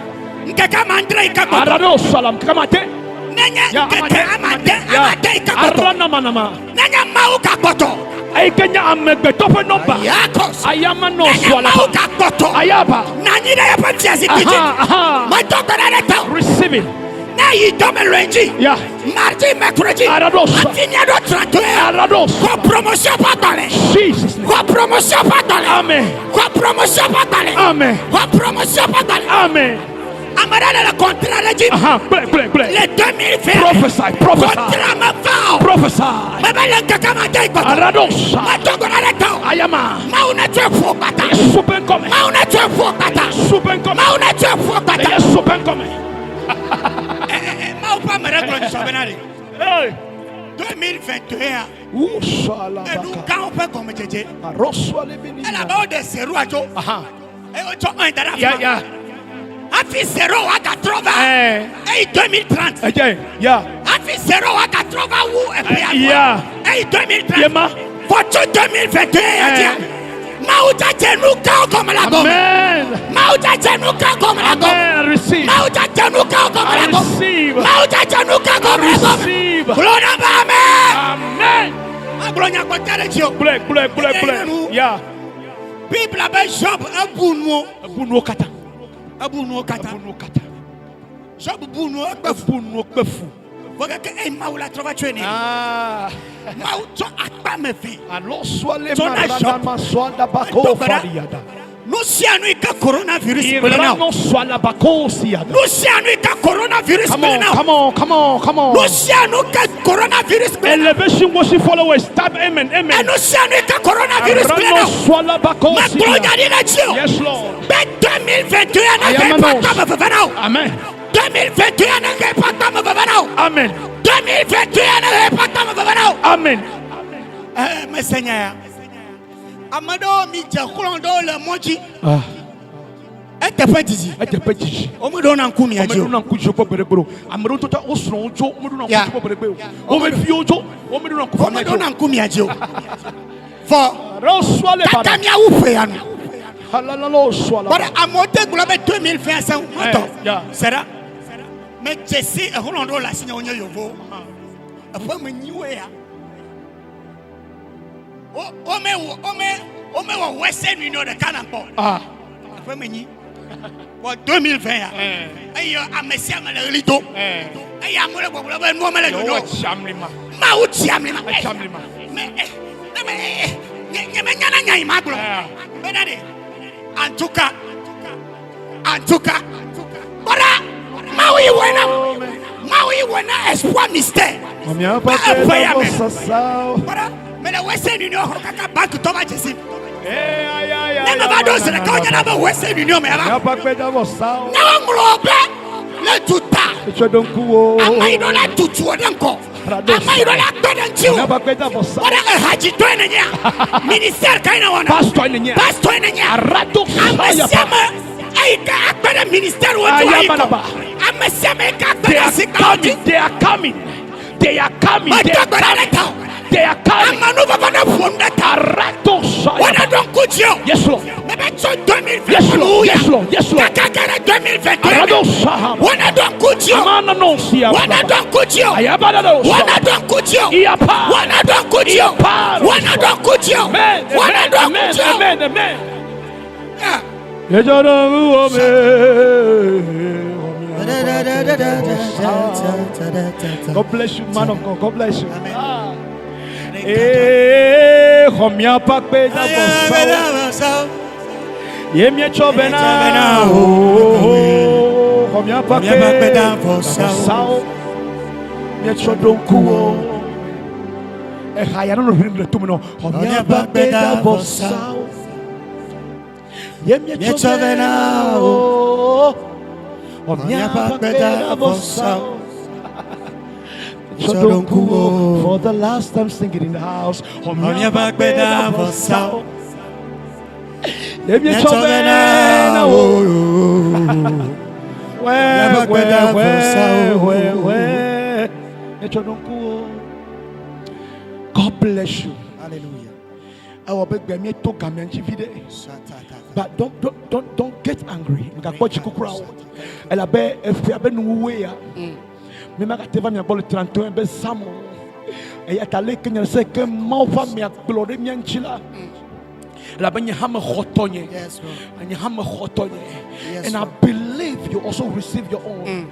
Ŋkeke ame adre yi ke gbɔtɔ.
Arado salam kama te.
Nenye
Ya
ŋkeke ame ade
Ya.
ame ade yi ke gbɔtɔ.
Arana manama.
Nenye Mawu gagbɔtɔ.
Eyi ke nye amegbetɔ ƒe nɔmba.
Yakos.
Ayama nɔ
Nenye
sɔla.
Mawu gagbɔtɔ.
Ayaba.
Nɔ anyi ɖe yeƒe fiazikpui dzi.
Aha, aha.
Medo gbe ɖa ɖe tawò.
Receive it.
Ne yi dɔme lundi.
Ya.
Mardi, mercredi.
Arado sa.
Hafi míaɖo 31.
Arado
Xɔ promotion ƒe agbalẽ.
Jesus. name.
Xɔ promotion ƒe agbalẽ.
Amen.
Xɔ promotion ƒe agbalẽ.
Amen.
Xɔ promotion ƒe agbalẽ.
Amen.
Ame ɖe le le contrat ɖe dzi.
Aha, kple kple kple.
Le 2020.
Prophesy, prophesy.
Contrat meva o.
Prophesy.
Mebe le ŋkeke ame ade yi gbɔtɔ.
Arado sa.
Medo gbe ɖa ɖe tawò.
Ayama.
Mawu netsɔe ƒo kpata.
Yesu ƒe ŋkɔme.
Mawu netsɔe ƒo kpata.
Yesu ƒe ŋkɔme.
Mawu netsɔe ƒo kpata.
Yesu ƒe ŋkɔme.
Mawu ƒe ame ɖe gblɔ dzidzɔ bena ɖe.
Hey.
2021
Usala
enu
baka.
gãwo ƒe gɔmedzedze.
Aroswa lebini.
Elabe woɖe zero adzo.
Aha.
Eye wotsɔ un da ɖe afi
Ya
ma.
ya.
Hafi zero wòagatrɔ va.
Eh.
Eyi 2030.
Eje. Ya.
Hafi zero wòagatrɔ va wu eƒea nua.
Ya.
Eyi 2030.
Yema.
Vɔ tso 2021 ya dzia.
Eh.
Mawu dzadze nu gãwo gɔme le agɔme.
Amen.
Mawu dzadze nu gãwo gɔme le agɔme.
Amen. Receive.
Mawu dzadze nu gãwo gɔme le agɔme.
Receive.
Mawu dzadze nu gãwo gɔme le agɔme.
Receive.
Gblɔ na be amen.
Amen.
Agblɔ nya kpɔtɛ ɖe dzi o.
Kple kple kple kple. Ya.
Biblia be Job ebu nuwo.
Ebu nuwo katã.
Ebu nuwo katã.
Ebu nuwo katã.
Job bu nuwo ekpe fu.
Ebu nuwo kpe fu.
Vɔ gake eyi Mawu la trɔ va tsɔe nɛ.
Ah.
Mawu tsɔ akpa me ve.
Alo sɔle
Tsɔ na Job.
maradama sɔada bako
Edo gbe ɖa.
fariada.
Nu sia nu yi ke coronavirus gblẽ na wò.
Irano sɔala bako siada.
Nu sia nu yi ke coronavirus
Come
gblẽ
on,
na wò.
come on, come on, come on.
Nu sia nu ke coronavirus gblẽ na wò.
Elevation worship followers, type amen, amen.
Enu sia nu yi ke coronavirus gblẽ na
Arano
wò.
sɔala bako
Megblɔ nya
siada.
ɖi ɖe dzi o.
Yes, Lord.
Be 2021 ne ke
Ayamanos.
eƒe akpa me veve na wò.
Amen.
2021 ne ke eƒe akpa me veve na wò.
Amen.
2021 ne ke eƒe akpa me veve na wò.
Amen.
Ɛɛ mese nya ya. Ame ɖewo mi dze xlɔ̃ ɖewo le mɔ dzi.
Ah,
Eteƒe didi.
eteƒe dzidzi.
Womeɖona ŋku mia dzi o.
Womeɖona ŋku dzi kpɔ gbeɖegbe o. Ame ɖewo tɔtɔ wo srɔ̃wo tso womeɖona ŋku
Ya.
dzi kpɔ gbeɖegbe o. Woƒe viwo tso womeɖona ŋku fama dzi o.
Womeɖona ŋku mia dzi o. Vɔ
Ɖewo sɔ le
kaka
bada.
miawu ƒe ya nu.
Halalalo sɔ la.
Bɔɖe amewo te gblɔ be 2020 sẽŋu ŋutɔ.
Eh, ya.
Se ɖa. Medze si exlɔ̃ ɖewo le asinye wonye yevowo. Eƒe me nyiwoe ya. Wo wome wɔ wome womewɔ Western Union ɖeka na kpɔ.
Ah,
Eƒe me nyi. Vɔ 2020 ya.
Eh.
Eye ame sia ame le ɣli dom.
Eh.
Eye amewo le gbɔgblɔ be nuwo mele
Yehowa
nyonyo.
tsi amlima.
Mawu tsi amlima.
Etsi amlima.
Me eh, ne me eh, eh, nye nye menya na nya yi ma gblɔ.
Eh.
Bena ɖe. En tout cas, en tout cas, kpɔɖa Mawu yi wɔe na Mawu yi wɔe na espoir mystère.
Miaƒe
Be eƒe ya me.
sasa.
Kpɔɖa mele Western Union xɔ kaka banki tɔ va dze si.
Eh, ay, ay, ay,
Ne me va ɖo zi ɖeka wonyana be Western Union me ya va.
Miaƒe akpedavɔsawo.
Ne woŋlɔ be le duta.
Etsɔ ɖo ŋkuwo.
Ame yi ɖo la tutu wo ɖe ŋgɔ. Ame yi ɖo la kpe ɖe ŋutiwò.
Miaƒe akpedavɔsawo.
Kpɔɖa ehadzitɔe nènyea. Ministère kae nèwɔna.
Pastor nenye.
Pastor nenye.
Arato
Ame sia
sayaba.
ame eyi ke akpe ɖe ministère wo dzi woayi kɔ.
Ayabalaba.
Ame sia ame yi ke akpe
They
ɖe
are
asigbawo dzi.
coming. They are coming. They are coming. They
Medo
are
gbe ɖa ɖe
coming.
tawò.
They are coming.
Amenuveve ne ƒo nu ɖe tawò.
Arato
dzi o.
Yes, Lord.
Mebe tso 2020
Yes, Lord.
nuya.
Yes, Lord. Yes, Lord.
Kakaka ɖe 2021
Arado saha.
Wone ɖo ŋku dzi o.
Amana no siya.
Wone ɖo ŋku dzi o.
Ayabada do.
Wone ɖo ŋku dzi o.
Iyapa.
Wone ɖo ŋku dzi o.
Iyapa.
Wone ɖo ŋku dzi o.
Amen.
Wone ɖo ŋku
Amen.
dzi o.
Amen. Amen.
Yeah.
God bless you, man of God. God bless you. Ah. Eh, xɔ miaƒe akpedavɔsawo. Ye míetsɔ vɛ na wò. Xɔ miaƒe akpedavɔsawo. Míetsɔ ɖo ŋku wò. Eha ya nɔnɔ ʋlim le tome nɔ. Xɔ miaƒe akpedavɔsawo. Ye míetsɔ vɛ na wò. Xɔ miaƒe akpedavɔsawo. Tsɔ ɖo ŋku wò. For the last time singing in the house. Xɔ miaƒe akpedavɔsawo. Ye míetsɔ vɛ na wò. Wẹ́ wẹ́ wẹ́ wẹ́ wẹ́. Míetsɔ ɖo ŋku wò. God bless you.
Hallelujah.
Ewɔ be gbe míeto gamea ŋuti vi ɖe. But don't don't don't don't get angry. Mègakpɔ dziku kura o. Elabe eƒea be nuwuwue ya. Mi magate va mia gbɔ le 31 be zã me o. Eya ta leke nye se ke Mawu ƒe amea gblɔ ɖe mía ŋuti la. Elabe nye hã mexɔ tɔnye.
Yes, Lord.
Nye hã mexɔ tɔnye.
Yes,
And I
Lord.
believe you also receive your own.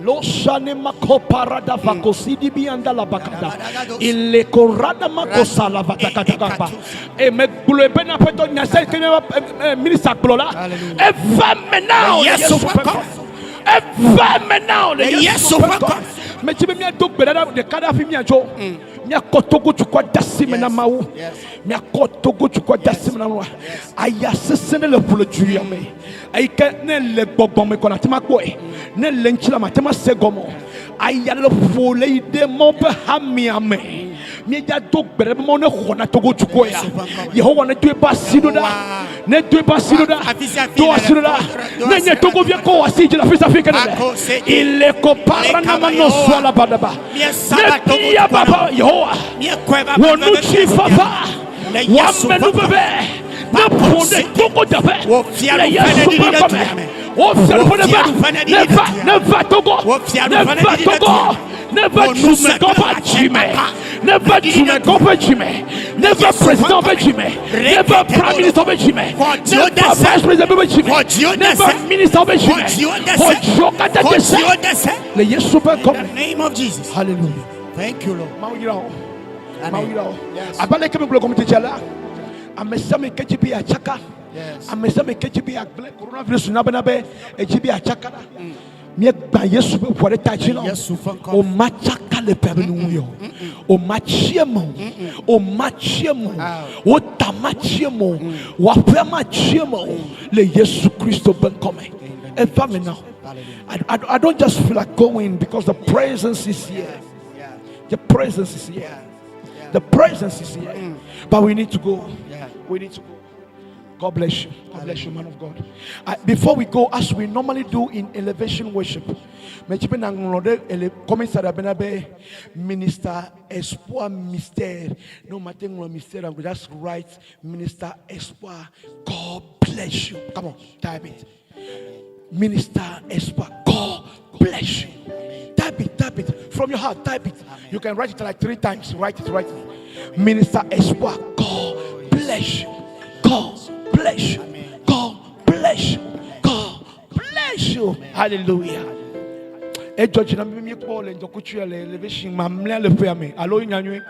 Lo shane mako parada vakosidi bianda la bakada. Ile korada makosa la vatakata. E me gblɔe bena aƒetɔ nya sia yi ke míaƒe minista gblɔ la,
Hallelujah.
eva me na wò le
Le Yesu
Yesu
ƒe
ƒe
ŋkɔ.
ŋkɔ. Eva me na wò le
Le
Yesu
Yesu
ƒe
ƒe
ŋkɔ.
ŋkɔ.
Medzi be míado gbe ɖa ɖa ɖeka ɖe hafi míadzo. Míakɔ Togo dukɔa de asi me na
Yes.
Mawu.
Yes.
Míakɔ Togo dukɔa de asi me na Mawu. Aya sesẽ ɖe le ƒo le du ya me. Eyi ke ne le gbɔgbɔ me kɔ nàte ŋu akpɔe. Ne le ŋutilã me ate ŋu ase gɔme o. Aya ɖe le ƒo le yi ɖe Mawu ƒe hamea me. Míedza do gbe ɖe be Mawu nexɔ na Togo dukɔ ya. Yehowa nedo eƒe asi ɖo ɖa. Nedo eƒe asi ɖo ɖa.
Afi sia afi
Do
le
asi ɖo ɖa.
do
Ne
asi
nye
ɖo ɖa.
Togovia kɔ wò asi dzi le afi sia afi ke ne le.
Ako se-
Ile ko parana no suala badaba.
Míesaba
Ne
Togo
bia
dukɔ na
baba Yehowa.
Míekɔe va
Wò
be
ŋutifafa,
Le
wò
Yesu ƒe
amenuveve ne ƒo ɖe Togo teƒe
Wò
le
fiaɖuƒe
Yesu
neɖiɖi
ƒe
ɖe
ŋkɔ
dua
me.
me.
Wò fiaɖuƒe
Wò
neva,
fiaɖuƒe neɖiɖi ɖe
neva,
dua me.
neva Togo,
Wò fiaɖuƒe
neva
neɖiɖi ɖe
Togo,
dua me.
neva
Wò ŋusẽ
dumegã ƒe
kple
dzime,
atsɛkpakpa
neva
neɖiɖi ɖe
dumegã ƒe dzime, neva
Yesu ƒe
président ƒe
ŋkɔ me.
dzime, neva prime minister ƒe dzime,
Xɔ dziwo de
neva
se.
vice president ƒe dzime,
Xɔ dziwo de
neva
se.
minister ƒe dzime,
Xɔ dziwo de
xɔ
se.
dziwo katã
Xɔ
de se
dziwo de se.
le Yesu ƒe ŋkɔ
In
me.
the name of Jesus.
Hallelujah.
Thank you, Lord.
Mawu yra wò. Mawu
Amen.
yra wò.
Yes.
Abe aleke megblɔ gɔmedzedzea la, ame sia ame ke dzi be yeatsaka,
Yes.
ame sia ame ke dzi be yeagblẽ coronavirus na bena be edzi be yeatsaka la, míegbã Yesu ƒe ʋua ɖe ta dzi na wò.
Yesu ƒe ŋkɔ.
O ma tsaka le ƒea be nuwuɣi o. O ma tsi eme o. O ma tsi eme o. Wo ta ma tsi eme o. Wò aƒea ma tsi eme o. Le Yesu Kristo ƒe ŋkɔ me. Eva me na wò. I don't just feel like going because the presence is here.
Yeah.
The presence is here. The presence is here. But we need to go.
Yeah.
We need to go. God bless you. God bless you, man of God. Before we go, as we normally do in elevation worship, mechipe na ŋlɔ ele comment ça bena be Minister Espoir Mystère. No matter ŋlɔ mystère, I'm just write Minister Espoir. God bless you. Come on, type it. Minister Espoir. God bless you. Type it, type it. From your heart, type it. You can write it like 3 times. Write it, write it. Minister Espoir. God bless you. God bless you. God bless you. God bless you. Hallelujah. Edzɔ dzi na mi be míekpɔ le ŋdɔkutsu ya le elevation mamlɛa le ƒea me alo nyanyui.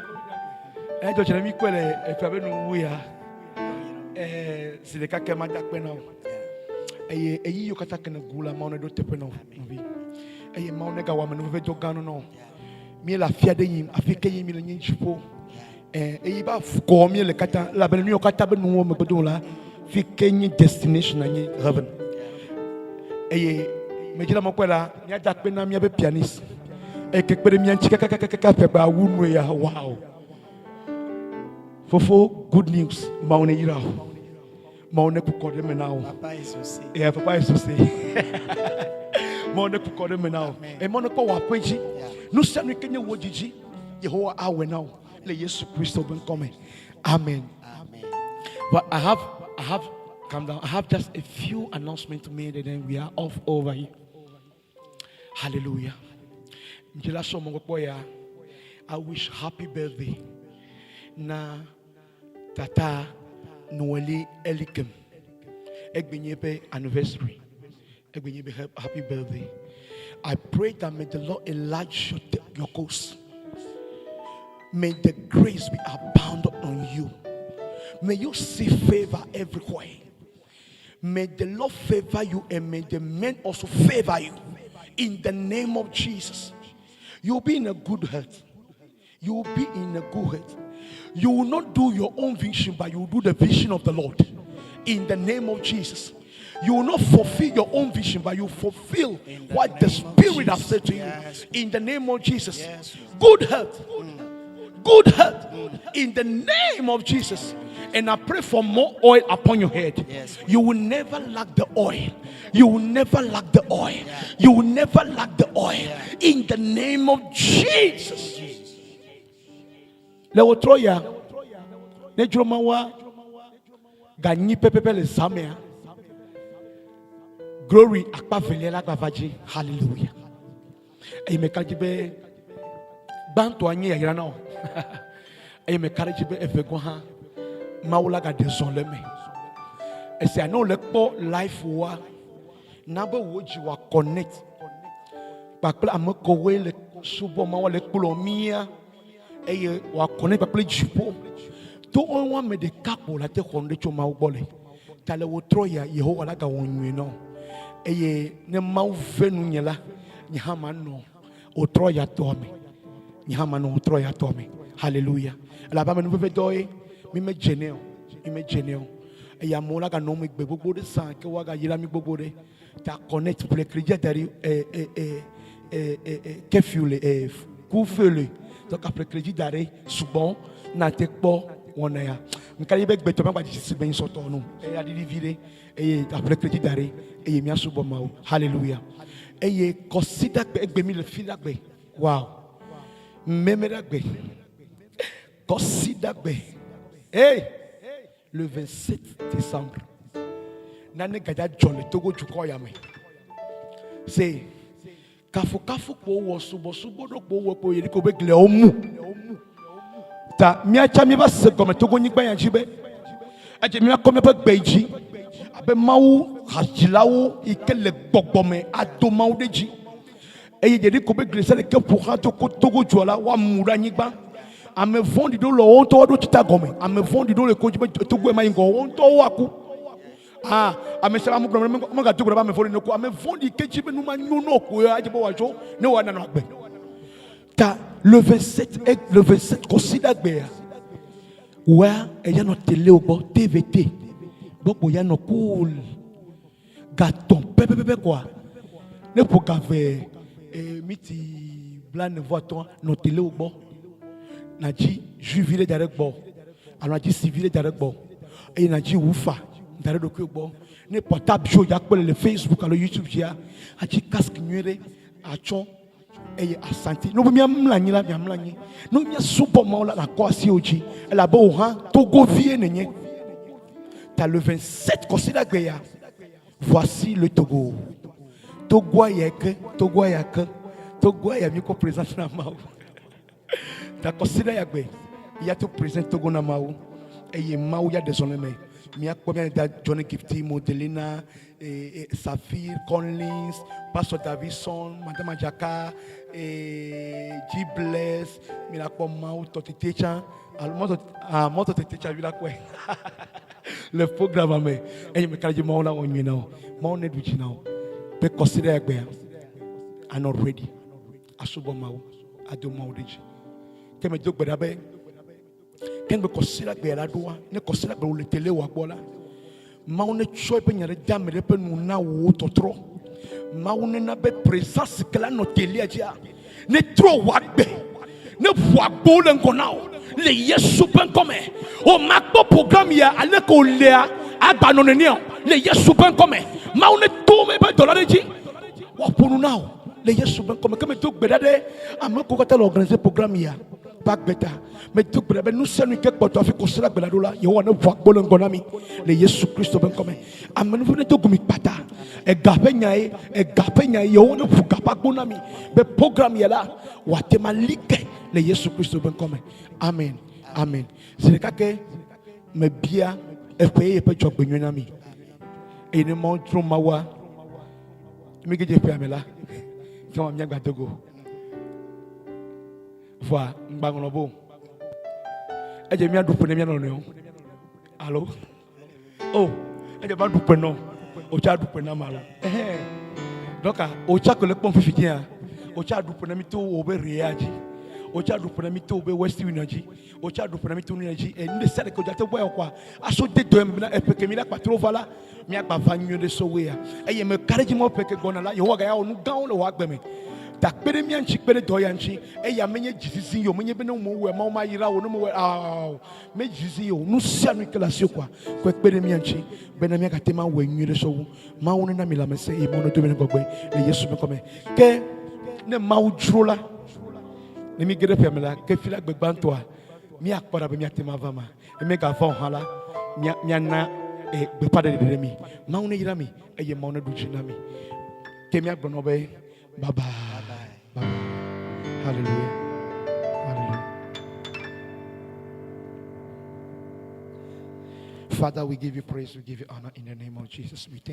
Edzɔ dzi na mi kpɔe le eƒea be nuwuwu ya. Zi ɖeka ke mada akpe na wò. Eye eyi yiwo katã ke nègu la, Mawu neɖo teƒe na wò nɔvi. Eye Mawu negawɔ amenuveve do gã nu na wò. Míele afi aɖe yim, afi ke yim míele nye dziƒo. Eyi ba kɔ míele katã, elabena nu yiwo katã be nuwo megbe do la, fi ke nye destination nye heaven. Eye medzi le mɔkpɔe la, míada akpe na míaƒe pianist. Eye ke kpe ɖe mía ŋuti kakakakaka ƒe awu nu ya, wow. Fofo, good news, Mawu ne yra wò. Mawu ne kukɔ ɖe me na wò.
Papa est saucé.
Yeah, papa est saucé. Mawu ne kukɔ ɖe me na wò. Eye Mawu ne kpɔ wò aƒe dzi. Nu sia nu ke nye wò dzidzi, Yehowa awɔe na wò le Yesu Kristo ƒe ŋkɔ me. Amen.
Amen.
But I have I have calm down. I have just a few announcements to make, and then we are off over here. Hallelujah. Njela somo ngokboya. I wish happy birthday na Tata Noeli Elikem. Egbenye be anniversary. Egbenye be happy birthday. I pray that may the Lord enlarge your, your coast. May the grace be abound on you. May you see favor everywhere. May the Lord favor you and may the men also favor you. In the name of Jesus. You'll be in a good health. You will be in a good health. You will not do your own vision, but you will do the vision of the Lord. In the name of Jesus. You will not fulfill your own vision, but you fulfill
In the
what the
name of
Spirit has
Jesus.
said to you.
Yes.
In the name of Jesus.
Yes.
Good health. Good health. In the name of Jesus. And I pray for more oil upon your head.
Yes.
You will never lack the oil. You will never lack the oil. You will never lack the oil. In the name of Jesus. Le wòtrɔ ya, ne dzro mawa ganyi pɛpɛpɛ le zã mea, glory akpa velia la gbava dzi. Hallelujah. Eye meka dzi be gbãtɔa nye yayra na wò. Eye meka ɖe dzi be eve gɔ̃ hã Mawu la gaɖe zɔ le eme. Esia ne wòle kpɔ life wa, na be wò dzi wòa connect kpakple ame kewoe le subɔ Mawu le kplɔ mía eye wòa connect kpakple dziƒo. To wo ame ɖeka ko la te xɔ nu ɖe tso Mawu gbɔ le. Ta le wò trɔ ya Yehowa la gawɔ nyuie na wò. Eye ne Mawu ve nunye la, nye hã manɔ wòtrɔ ya tɔa me. Nye hã manɔ wòtrɔ ya tɔa me. Hallelujah. Elabe amenuveve dɔ ye mi medze nɛ o. Mi medze nɛ o. Eye amewo la ganɔ megbe gbogbo ɖe sã ke woagayra mi gbogbo ɖe. Ta connect ƒle crédit da ɖi e e e e e e curfew le e couvre-feu le. Donc aƒle crédit da ɖi sugbɔ na te kpɔ wɔna ya. Ŋka yi be gbetɔ magba dzi si be ŋsɔtɔ nu. Eya ɖiɖi vi ɖe eye aƒle crédit da ɖi eye míasubɔ Mawu. Hallelujah. Eye kɔsiɖagbe egbe mi le fiɖagbe. Wow. Memeɖagbe. Kɔsiɖagbe. Hey! Le 27 décembre. Nane gadza dzɔ le Togo dukɔ ya me. Se kafukafu kpo wɔ subɔsubɔ ɖo kpo wɔ kpo yeriko be gliawo mu. Ta míatsa míeva se gɔme Togo nyigba ya dzi be edze míakɔ míaƒe gbe dzi abe Mawu hadzilawo yi ke le gbɔgbɔ me ado Mawu ɖe dzi. Eye Yeriko be gli sia ɖe ke ƒo xlã Togo Togo dua la, woamu ɖe anyigba. Ame vɔ̃ɖi ɖewo le woawo ŋutɔ woaɖo tsita gɔme. Ame vɔ̃ɖi ɖewo le ko dzi be Togo ma yi ŋgɔ, woawo ŋutɔwo woaku. Ah, ame sia ame gblɔ be megado gbe ɖa be ame vɔ̃ɖi neku. Ame vɔ̃ɖi ke dzi be nu ma nyo na wò koe adze be wòadzo ne wòanɔ agbe. Ta le 27 et le 27 kɔsiɖagbea, wòa eya nɔ tele wo gbɔ TVT gbɔ kpo ya nɔ cool. Gatɔ̃ pɛpɛpɛpɛ koa, ne ƒo ga ve e, miti blaene vɔ atɔ̃a, nɔ tele wo gbɔ. Nàdzi jus vi ɖe da ɖe gbɔ alo nàdzi si vi ɖe da ɖe gbɔ eye nàdzi wufa da ɖe ɖokuiwò gbɔ. Ne portable dzi wò dza kpɔe le Facebook alo YouTube dzia, adzi casque nyuie ɖe atsɔ eye asanti. Ne wobe míamlɔ anyi la, miamlɔ anyi. Ne wobe míasubɔ Mawu la, nàkɔ asiwò dzi elabe wò hã Togovie nènye. Ta le 27 kɔsiɖagbe ya, voici le Togo. Togoa ya ke, Togoa ya ke, Togoa ya míkɔ présence na Mawu. Ta kɔsiɖa ya gbe, ya to présent Togo na Mawu eye Mawu ya ɖe zɔ le me. Míakpɔ mía da Johnny Gifty, Modelina, eh, eh, Saphir, Collins, Pastor Davison, Madame Adjaka, eh, G Bless, míakpɔ Mawu tɔ tete tsã, alo Mawu tɔ ah, Mawu tɔ tete tsã vi la kpɔe le programme me. Eye meka ɖe edzi Mawu la wɔ nyui na wò. Mawu neɖu dzi na wò. Be kɔsiɖa ya gbea, anɔ ready asubɔ Mawu, ado Mawu ɖe dzi. Ke medo gbe ɖa be ke ŋgbe kɔsiɖagbe la ɖoa, ne kɔsiɖagbe wòle tele wòa gbɔ la, Mawu netsɔ eƒe nya ɖe de ame ɖe ƒe nu na wò tɔtrɔ. Mawu nena be présence ke la nɔ telea dzia, netrɔ wò agbe, ne ʋu agbowo le ŋgɔ na wò le Yesu ƒe ŋkɔ me. O makpɔ programme ya ale ke wòlea agba nɔ nenea o le Yesu ƒe ŋkɔ me. Mawu neto eƒe dɔla ɖe dzi woaƒo nu na wò le Yesu ƒe ŋkɔ me. Ke medo gbe ɖa ɖe ame kewo katã le organiser programme ya. be agbe ta. Medo gbe ɖa be nu sia nu yi ke kpɔtɔ hafi kɔsiɖa gbe la ɖo la, Yehowa neʋu agbo le ŋgɔ na mi le Yesu Kristo ƒe ŋkɔ me. Amenuveve nedo gu mi kpata. Ega ƒe nyae, ega ƒe nyae, Yehowa neʋu ga ƒe agbo na mi be program ya la wòate ŋu ali ke le Yesu Kristo ƒe ŋkɔ me. Amen. Amen. Zi ɖeka ke mebia eƒe yeye ƒe dzɔgbenyui na mi. Eye ne Mawu dzro Mawua, mi gedze ƒea me la, ke ma míagba do go. Vɔa ŋgba ŋlɔ bo. Edze míaɖu ƒe ne mía nɔnɔewo. Alo? O, edze va ɖu ƒe nɔ. Wotsa ɖu ƒe na ma alo? Ɛhɛn. Dɔka, wotsa ko le kpɔm fifi dzia, wotsa ɖu ƒe na mi to wo be rea dzi. Wotsa ɖu ƒe na mi to wo be West Union dzi. Wotsa ɖu ƒe na mi to nu dzi. Enu ɖe sia ɖe ke wodza te gbɔ ya kɔa, aso de dɔ me bena eƒe ke mi la kpatro va la, miagba va nyuie ɖe sɔwoe ya. Eye me ka ɖe dzi mɔ ƒe ke gbɔna la, Yehowa gaya wɔ nu gãwo le wò agbe me. Ta kpe ɖe mía ŋuti, kpe ɖe dɔ ya ŋuti. Eya menye dzizizi yi o, menye be ne mewɔe Mawu mayra wò, ne mewɔe ao, me dzizizi yi o. Nu sia nu yi ke le asiwò kɔa, kɔe kpe ɖe mía ŋuti bena míagate ŋu awɔe nyuie ɖe sɔwu. Mawu nena mi lãmesẽ eye Mawu nedo mi ɖe ŋgɔgbe le Yesu ƒe ŋkɔ me. Ke ne Mawu dzro la, ne míge ɖe ƒea me la, ke fi la gbe gbãtɔa, míakpɔ ɖa be míate ŋu ava ma. Ne míegava o hã la, mía, míana e, gbeƒãɖeɖe ɖe mi. Mawu neyra mi eye Mawu neɖu dzi na mi. Ke míagblɔ na wo be bye bye. Bye bye. Hallelujah. Hallelujah. Father, we give you praise, we give you honor in the name of Jesus. We thank